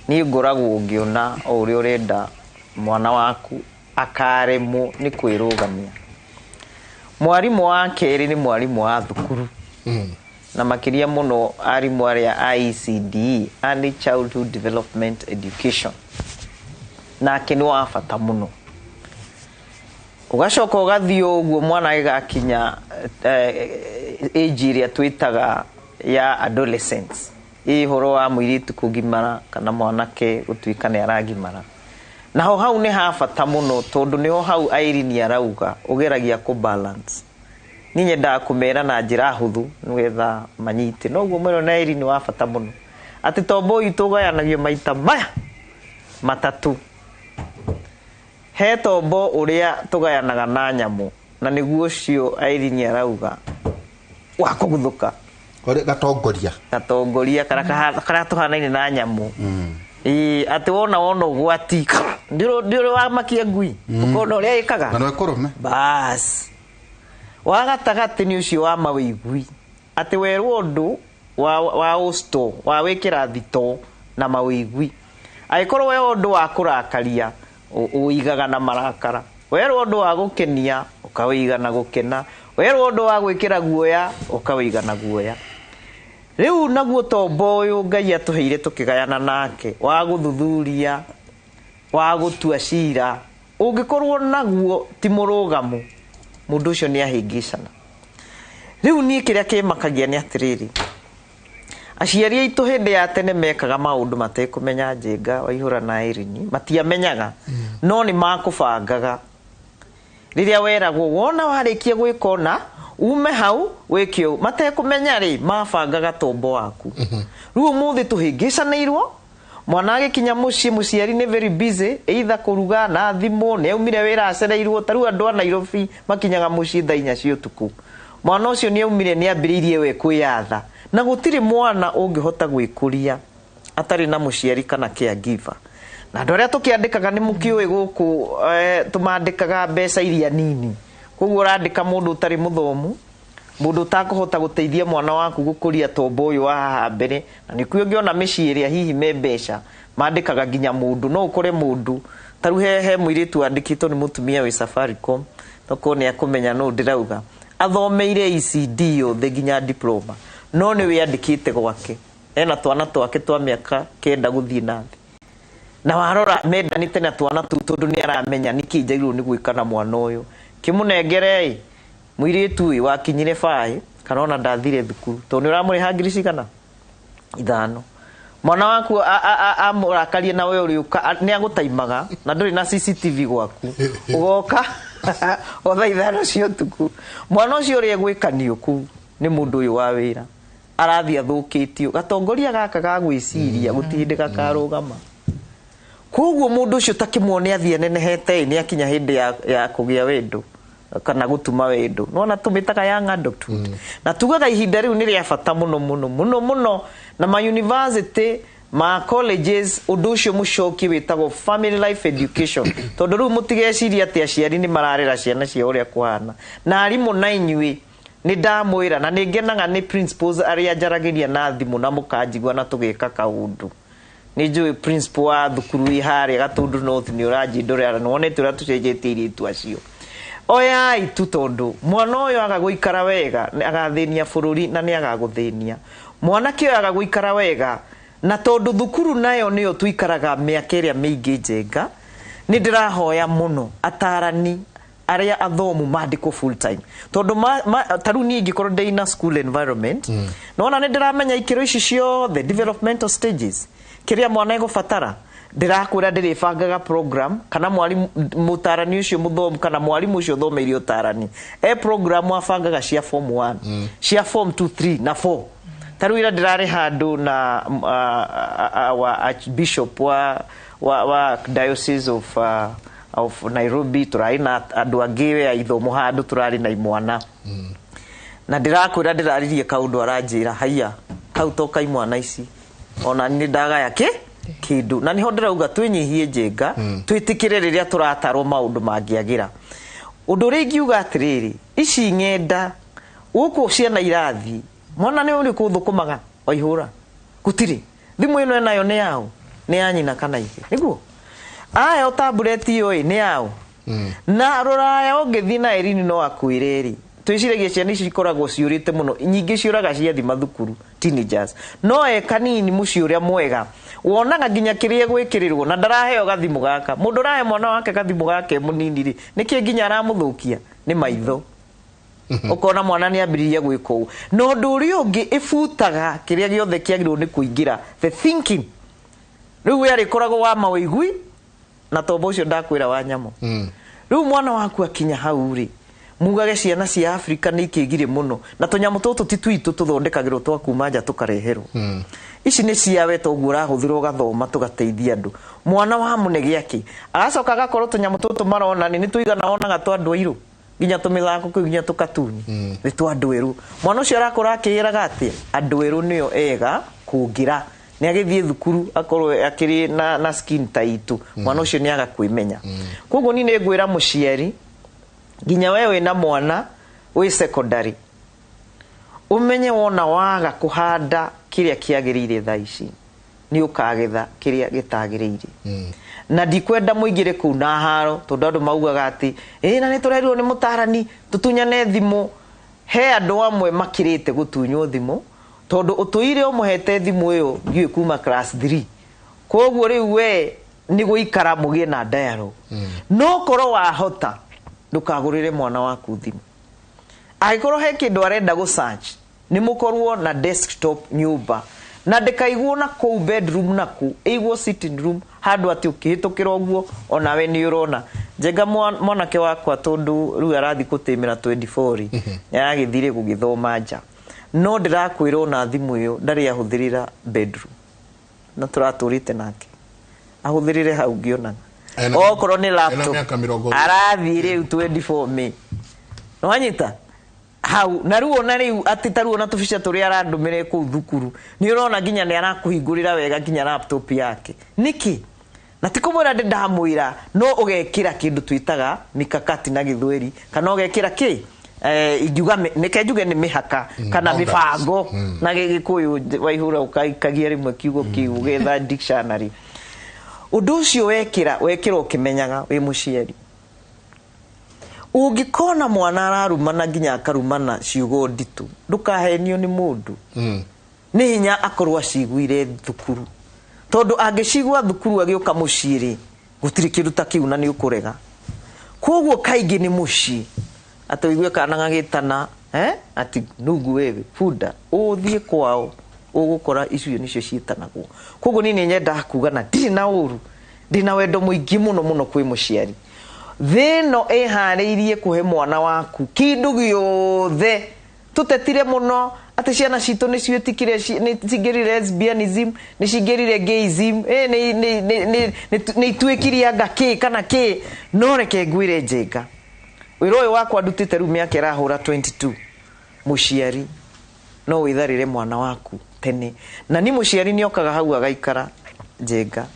niĩ ngoragwo ngĩona o ũrĩa ũrenda mwana waku akaremwo nĩ kwĩrũgamia. Mwarimũ wa kerĩ nĩ mwarimũ wa thukuru. Na makĩria mũno arimũ arĩa a ECDE, Early Childhood Development Education. Nake nĩ wa bata mũno. Ũgacoka ũgathiĩ ũguo mwana agĩgakinya age ĩrĩa twĩtaga ya adolescence. Ĩ ũhoro wa mũirĩtu kũgimara kana mwanake gũtuĩka nĩ aragimara. Naho hau nĩ ha bata mũno tondũ nĩho hau Irene arauga ũgeragia kũ balance. Niĩ nyendaga kũmera na njĩra hũthũ nĩgetha manyite. Noguo mwĩrwo na Irene wa bata mũno. Atĩ tombo witũ ũgayanagio maita maya matatũ. He tombo ũrĩa tũgayanaga na nyamũ na nĩguo ũcio Irene arauga wa kũguthũka. Kũrĩ gatongoria. Gatongoria karĩa tũhanaine na nyamũ. Ĩĩ atĩ wona ũgwati ndĩrĩ wamakia ngui ũkona ũrĩa ĩkaga. Na no ĩkũrũme. Bas. Wa gatagatĩ nĩ ũcio wa mawĩigui. Atĩ werwo ũndũ wa ũsto wa wĩkĩra thito na mawĩigui. Angĩkorwo we ũndũ wa kũrakaria ũigaga na marakara. Werwo ũndũ wa gũkenia ũkawĩiga na gũkena. Werwo ũndũ wa gwĩkĩra guoya ũkawĩiga na guoya. Rĩu naguo tombo ũyũ Ngai atũheire tũkĩgayana nake wa gũthuthuria wa gũtua cira ũngĩkorwo naguo ti mũrũgamu mũndũ ũcio nĩ ahĩngĩcana. Rĩu niĩ kĩrĩa kĩmakagia nĩ atĩrĩrĩ aciari aitũ hĩndĩ ya tene mekaga maũndũ matekũmenya Njenga Waihũra na Irene matiamenyaga no nĩ makũbangaga. Rĩrĩa weragwo wona warĩkia gwĩka ũna ume hau wĩke ũũ matekũmenya rĩ mabangaga tombo waku. Rĩu ũmũthĩ tũhĩngĩcanĩirwo mwana agĩkinya mũciĩ mũciari nĩ very busy either kũruga na thimũ nĩ aumire wĩra acereirwo ta rĩu andũ a Nairobi makinyaga mũciĩ thaa 4 cia ũtukũ. Mwana ũcio nĩ aumire nĩ ambĩrĩirie we kwĩyatha na gũtirĩ mwana ũngĩhota gwĩkũria atarĩ na mũciari kana caregiver. Na andũ arĩa tũkĩandĩkaga nĩ mũkĩũĩ gũkũ tũmandĩkaga mbeca iria nini. Koguo ũrandĩka mũndũ ũtarĩ mũthomu, Mũndũ ũtakũhota gũteithia mwana waku gũkũria tombo ũyũ wa haha mbere, na nĩkuo ũngĩona mĩciĩ ĩrĩa hihi me mbeca mandĩkaga nginya mũndũ. No ũkore mũndũ ta rĩu he mũirĩtu wandĩkĩtwo nĩ mũtumia wĩ Safaricom, tokorwo nĩ akũmenya nũ ndĩrauga, athomeire ECD yothe nginya diploma, no nĩ wĩandĩkĩte gwake, ena twana twake twa mĩaka 9 gũthiĩ na thĩ, na warora mendanĩte na twana tũu tondũ nĩ aramenya nĩkĩ njagĩrĩirwo nĩ gwĩka na mwana ũyũ. Kĩmũnengere ĩ mũirĩtu ũyũ wakinyire baĩ kana ona ndathire thukuru, tondũ nĩ ũramũrĩha ngiri cigana 5. Mwana waku amũrakarie na we ũrĩũka nĩ agũtaimaga na ndũrĩ na CCTV gwaku, ũgoka o thaa 5 cia ũtukũ. Mwana ũcio ũrĩa egwĩka nĩ ũkũ nĩ mũndũ ũyũ wa wĩra arathiĩ athũkĩtio. Gatongoria gaka ga gwĩciria gũtirĩ hĩndĩ gakarũgama. Koguo mũndũ ũcio takĩmuone athiĩ anenehete nĩ akinya hĩndĩ ya kũgĩa wendo kana gũtuma wendo. Nĩwona tũmĩtaga young adulthood. Na tugaga ihinda rĩu nĩ rĩa bata mũno mũno mũno mũno, na ma university ma colleges ũndũ ũcio mũcokie wĩtagwo family life education, tondũ rĩu mũtigecirie atĩ aciari nĩ mararera ciana ciao ũrĩa kũhana. Na arimũ na inyuĩ nĩ ndamwĩra, na nĩ ngenaga nĩ principals arĩa njaragĩria na thimũ na mũkanjigua na tũgĩka kaũndũ. Nĩ njũĩ principal wa thukuru ĩ harĩa Gatũndũ North nĩ ũranjindũrĩra, na nĩwonete ũrĩa tũcenjetie airĩtu acio. Oyai tu, tondũ mwana ũyũ aga gũikara wega agathĩnia bũrũri na nĩ agagũthĩnia. Mwanake ũyũ aga gũikara wega, na tondũ thukuru nayo nĩyo tũikaraga mĩaka ĩrĩa mĩingĩ njenga, nĩ ndĩrahoya mũno atarani arĩa athomu mandĩkwo full time, tondũ ta rĩu niĩ ingĩkorwo ndĩ in a school environment, nĩwona nĩ ndĩramenya ikĩro ici ciothe developmental stages kĩrĩa mwana egũbatara. Ndĩrakwĩra ndĩrĩbangaga program, kana mwarimu mũtarani ũcio mũthomu kana mwarimũ ũcio ũthomeire ũtarani e program abangaga cia form 1, cia form 2, 3 na 4. Ta rĩu ira ndĩrarĩ handũ na wa archbishop wa diocese of Nairobi, tũrarĩ na andũ angĩ a ithomo handũ tũrarĩ na imwana, na ndĩrakwĩra ndĩraririe kaũndũ aranjĩra haiya kau to kaimwana ici ona nĩ ndagaya kĩ kĩndũ. Na nĩho ndĩrauga twĩnyihie njenga, twĩtĩkĩre rĩrĩa tũratarwo maũndũ mangĩagĩra. Ũndũ ũrĩa ingiuga atĩrĩrĩ, ici ng'enda gũkũ ciana irathiĩ, mwana nĩ ũrĩkũ ũthũkũmaga waihũra gũtirĩ thimũ ĩno enayo nĩ yao, nĩ ya nyina kana ithe, nĩguo aya tablet ĩyo ĩ nĩ yao. Na rũraya ũngĩthiĩ na Erini no akwĩre rĩ, twĩciragia ciana ici ikoragwo ciũrĩte mũno, nyingĩ ciũraga ciathi mathukuru teenagers, no e kanini mũciĩ ũrĩa mwega wonaga nginya kĩrĩa gwĩkĩrĩrwo na ndaraheo gathimũ gaka. Mũndũ ũrahe mwana wake gathimũ gake mũnini rĩ, nĩkĩ nginya aramũthũkia? Nĩ maitho. Ũkona mwana nĩ ambĩrĩria gwĩka ũũ. Na ũndũ ũrĩa ũngĩ ĩbutaga kĩrĩa gĩothe kĩagĩrĩirwo nĩ kũingĩra the thinking. Rĩu we arĩkoragwo wa mawĩigui na tombo ũcio ndakwĩra wa nyamũ. Rĩu mwana waku akinya hau rĩ, mugage ciana cia Afrika nĩ ikĩgire mũno, na tũnyamũ tũtũ ti twitũ tũthondekagĩrwo twa kuma nja tũkareherwo. Ici nĩ ciawe toguo ũrahũthĩra ũgathoma tũgateithia andũ. Mwana wa mũnege akĩ agacoka agakorwo tũnyamũ tũtũ marona nĩ tũigana onaga twa andũ airũ, nginya tũmĩthako kũu nginya tũkatuni nĩ twa andũ erũ. Mwana ũcio arakũra akĩĩraga atĩ andũ erũ nĩo ega kũngĩra, nĩ agĩthiĩ thukuru akorwo akĩrĩ na skin ta itũ, mwana ũcio nĩ aga kwĩmenya. Koguo niĩ nĩ ngwĩra mũciari, nginya we wĩna mwana wĩ secondary, ũmenye wona waga kũhanda kĩrĩa kĩagĩrĩire thaa ici nĩ ũkagetha kĩrĩa gĩtagĩrĩire. Na ndikwenda mũingĩre kũu na haro, tondũ andũ maugaga atĩ ĩ na nĩ tũrerirwo nĩ mũtarani tũtunyane thimũ. He andũ amwe makĩrĩte gũtunywo thimũ, tondũ ũtũire ũmũhete thimũ ĩyo ngiũĩ kuma class 3, koguo rĩu we nĩ gũikara mũgĩe na dialogue. No korwo wahota ndũkagũrĩre mwana waku thimũ. Angĩkorwo he kĩndũ arenda gũ search, nĩ mũkorwo na desktop nyũmba, na ndĩkaigwo na kũu bedroom na kũu, ĩigwo sitting room handũ atĩ ũkĩhĩtũkĩra ũguo onawe nĩ ũrona. Njenga mwanake wakwa tondũ rĩu arathiĩ gũtĩmĩra 24 rĩ, nĩaragĩthire gũgĩthoma nja, no ndĩrakwĩra ona thimũ ĩyo ndarĩ ahũthĩrĩra bedroom, na tũratũrĩte nake ahũthĩrĩre hau ngĩonaga. Okorwo nĩ laptop arathiĩ rĩu 24 May, nĩwanyita hau. Na rĩu ona rĩu atĩ ta rĩu ona tũbica tũrĩa arandũmĩre kũu thukuru, nĩ ũrona nginya nĩ arakũhingũrĩra wega nginya laptop yake. Nĩkĩ? Na ti kũmwĩra ndĩ ndamwĩra, no ũgekĩra kĩndũ twĩtaga mikakati na gĩthweri, kana ũgekĩra kĩ Ingiuga nĩke njuge nĩ mĩhaka kana boundaries. Mĩbango na Gĩgĩkũyũ waihũra ũkaikagia rĩmwe kiugo kĩu ũgetha dictionary. Ũndũ ũcio wekĩra wekĩra ũkĩmenyaga wĩ mũciari, ũngĩkona mwana ararumana nginya akarumana ciugo nditũ, ndũkahenio nĩ mũndũ, nĩ hinya akorwo aciguire thukuru, tondũ angĩcigua thukuru agĩũka mũciĩ rĩ, gũtirĩ kĩndũ ta kĩu na nĩ ũkũrega. Koguo kaingĩ nĩ mũciĩ atĩ ũigue kana gagĩtana, ati nungu wewe bunda, ũthiĩ kwao ũgũkora icio nĩcio ciĩtanagwo. Koguo niĩ nĩ nyendaga kuga na ndirĩ na ũru, ndĩna wendo mũingĩ mũno mũno kwĩ mũciari. Thĩ ĩno ĩharĩirie kũhe mwana waku kĩndũ gĩothe. Tũtetire mũno atĩ ciana citũ nĩ ciĩtikire, nĩ cingĩrire lesbianism, nĩ cingĩrire gayism, nĩ ituĩkirie anga kĩ kana kĩ. No reke ngwĩre Njenga, wĩra ũyũ wakwa ndutĩte rĩu mĩaka ĩrahũra 22. Mũciari no wĩtharĩre mwana waku tene, na ni mũciari nĩ okaga hau agaikara, Njenga,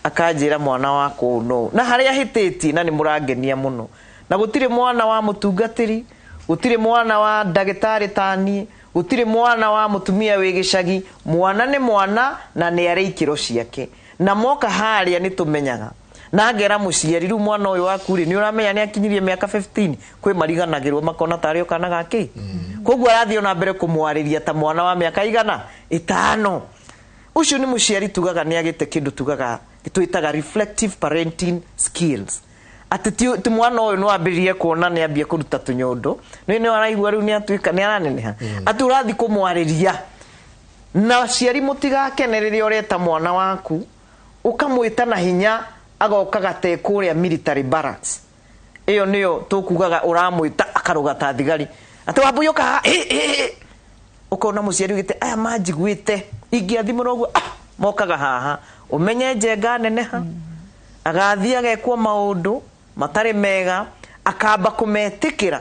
akanjĩra mwana wakwa ũũ no na harĩa ahĩtĩtie, na nĩ mũrangenia mũno. Na gũtirĩ mwana wa mũtungatĩri, gũtirĩ mwana wa ndagĩtarĩ taniĩ, gũtirĩ mwana wa mũtumia wĩ gĩcagi. Mwana nĩ mwana na nĩ arĩ ikĩro ciake, na moka harĩa nĩ tũmenyaga na ngera mũciari, rĩu mwana ũyũ waku rĩ, nĩ ũramenya nĩ akinyirie mĩaka 15. Kwĩ mariganagĩrwo makona tarĩ o kana gakĩ, koguo arathiĩ ona mbere kũmwarĩria ta mwana wa mĩaka igana ĩtano. Ũcio nĩ mũciari tugaga nĩ agĩte kĩndũ tugaga twĩtaga reflective parenting skills, atĩ ti mwana ũyũ no ambĩrĩrie kuona nĩ ambia kũruta tũnyondo, nĩ araigua rĩu nĩ atuĩka nĩ araneneha, atĩ ũrathiĩ kũmwarĩria. Na aciari mũtigakene rĩrĩa ũreta mwana waku ũkamwĩta na hinya agoka gate kũrĩa military barracks. Ĩyo nĩyo tũkugaga ũramwĩta akarũga ta thigari, atĩ wambui ũka haha, ĩ, ĩ, ĩ. Ũkona mũciari ugĩte aya manjiguĩte ingĩathimũra ũguo, mokaga haha. Ũmenye Njenga neneha agathiĩ agekwo maũndũ matarĩ mega, akamba kũmetĩkĩra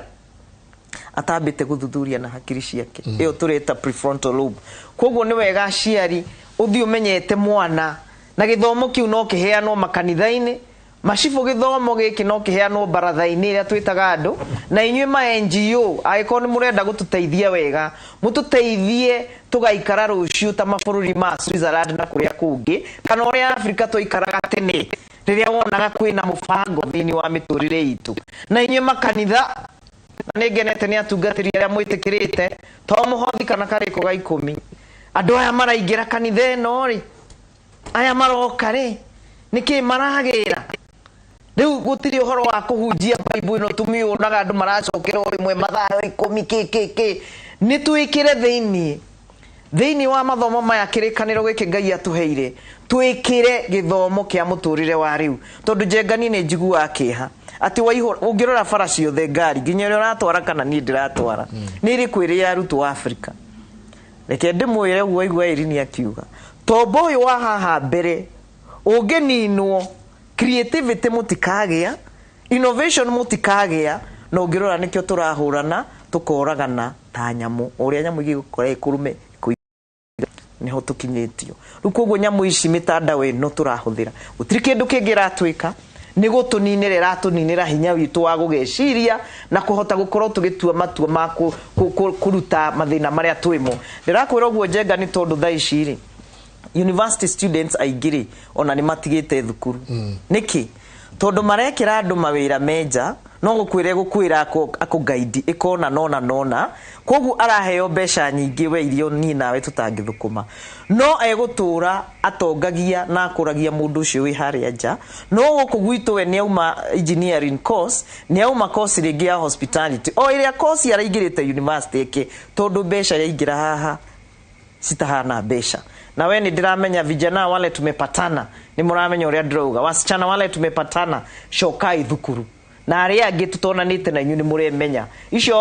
atambĩte gũthuthuria na hakiri ciake, ĩyo tũreta prefrontal lobe. Koguo nĩ wega aciari ũthiĩ ũmenyete mwana, na gĩthomo kĩu no kĩheanwo makanitha-inĩ, macibũ, gĩthomo gĩkĩ no kĩheanwo baratha-inĩ ĩrĩa twĩtaga andũ, na inyuĩ ma NGO, angĩkorwo nĩ mũrenda gũtũteithia wega, mũtũteithie tũgaikara rũciũ ta mabũrũri ma Switzerland na kũrĩa kũngĩ, kana ũrĩa Afrika twaikaraga tene rĩrĩa wonaga kwĩna mũbango thĩinĩ wa mĩtũrĩre itũ. Na inyuĩ makanitha, na nĩ ngenete nĩ atungatĩri arĩa mwĩtĩkĩrĩte to mũhothi kana karĩko ga 10. Andũ aya maraingĩra kanitha ĩno rĩ, aya maroka rĩ, nĩkĩ maragĩra? Rĩu gũtirĩ ũhoro wa kũhunjia Bible ĩno tũmĩonaga andũ maracokera o rĩmwe Mathayo 10 kĩ kĩ kĩ. Nĩ twĩkĩre thĩinĩ wa mathomo maya kĩrĩkanĩro gĩkĩ Ngai atũheire, twĩkĩre gĩthomo kĩa mũtũrĩre wa rĩu, tondũ Njenga niĩ nĩ njiguaga kĩeha atĩ waihũra ũngĩrora bara ciothe, ngari nginya ũrĩa ũratwara kana niĩ ndĩratwara nĩ ĩrĩkũ ĩrĩ ya arutwo Afrika. Reke ndĩmwĩre ũguo aigua Irini akiuga tombo ũyũ wa haha mbere ũngĩninwo, creativity mũtikagĩa, innovation mũtikagĩa. Na ũngĩrora nĩkĩo tũrahũrana tũkoragana ta nyamũ, o ũrĩa nyamũ igĩgũkora ĩkũrũme nĩho tũkinyĩtio rĩu. Koguo nyamũ ici, mĩtandao ĩno tũrahũthĩra, gũtirĩ kĩndũ kĩngĩ ĩratwĩka, nĩ gũtũninĩra ĩratũninĩra hinya witũ wa gũgeciria na kũhota gũkorwo tũgĩtua matua ma kũruta mathĩna marĩa twĩmo. Ndĩrakwĩra ũguo Njenga nĩ tondũ thaa ici rĩ, university students aingĩ rĩ, ona nĩ matigĩte thukuru. Nĩkĩ? Tondũ marekĩra andũ mawĩra menja, no gũkwĩra gũkwĩra akũgaidi ĩkona nona nona, koguo araheo mbeca nyingĩ we irio niĩ nawe tũtangĩthũkũma, no egũtũra atongagia na akũragia mũndũ ũcio wĩ harĩa nja. No gũkũ gwitũ we nĩ auma engineering course, nĩ auma course rĩngĩ ya hospitality, o ĩrĩa course araingĩrĩte university ĩke, tondũ mbeca yaingĩra haha citahana mbeca. Na we nĩ ndĩramenya vijana wale tumepatana, nĩ mũramenya ũrĩa ndĩrauga, wasichana wale tumepatana, cokai thukuru, na arĩa angĩ tũtonanĩte na inyuĩ nĩ mũremenya icio.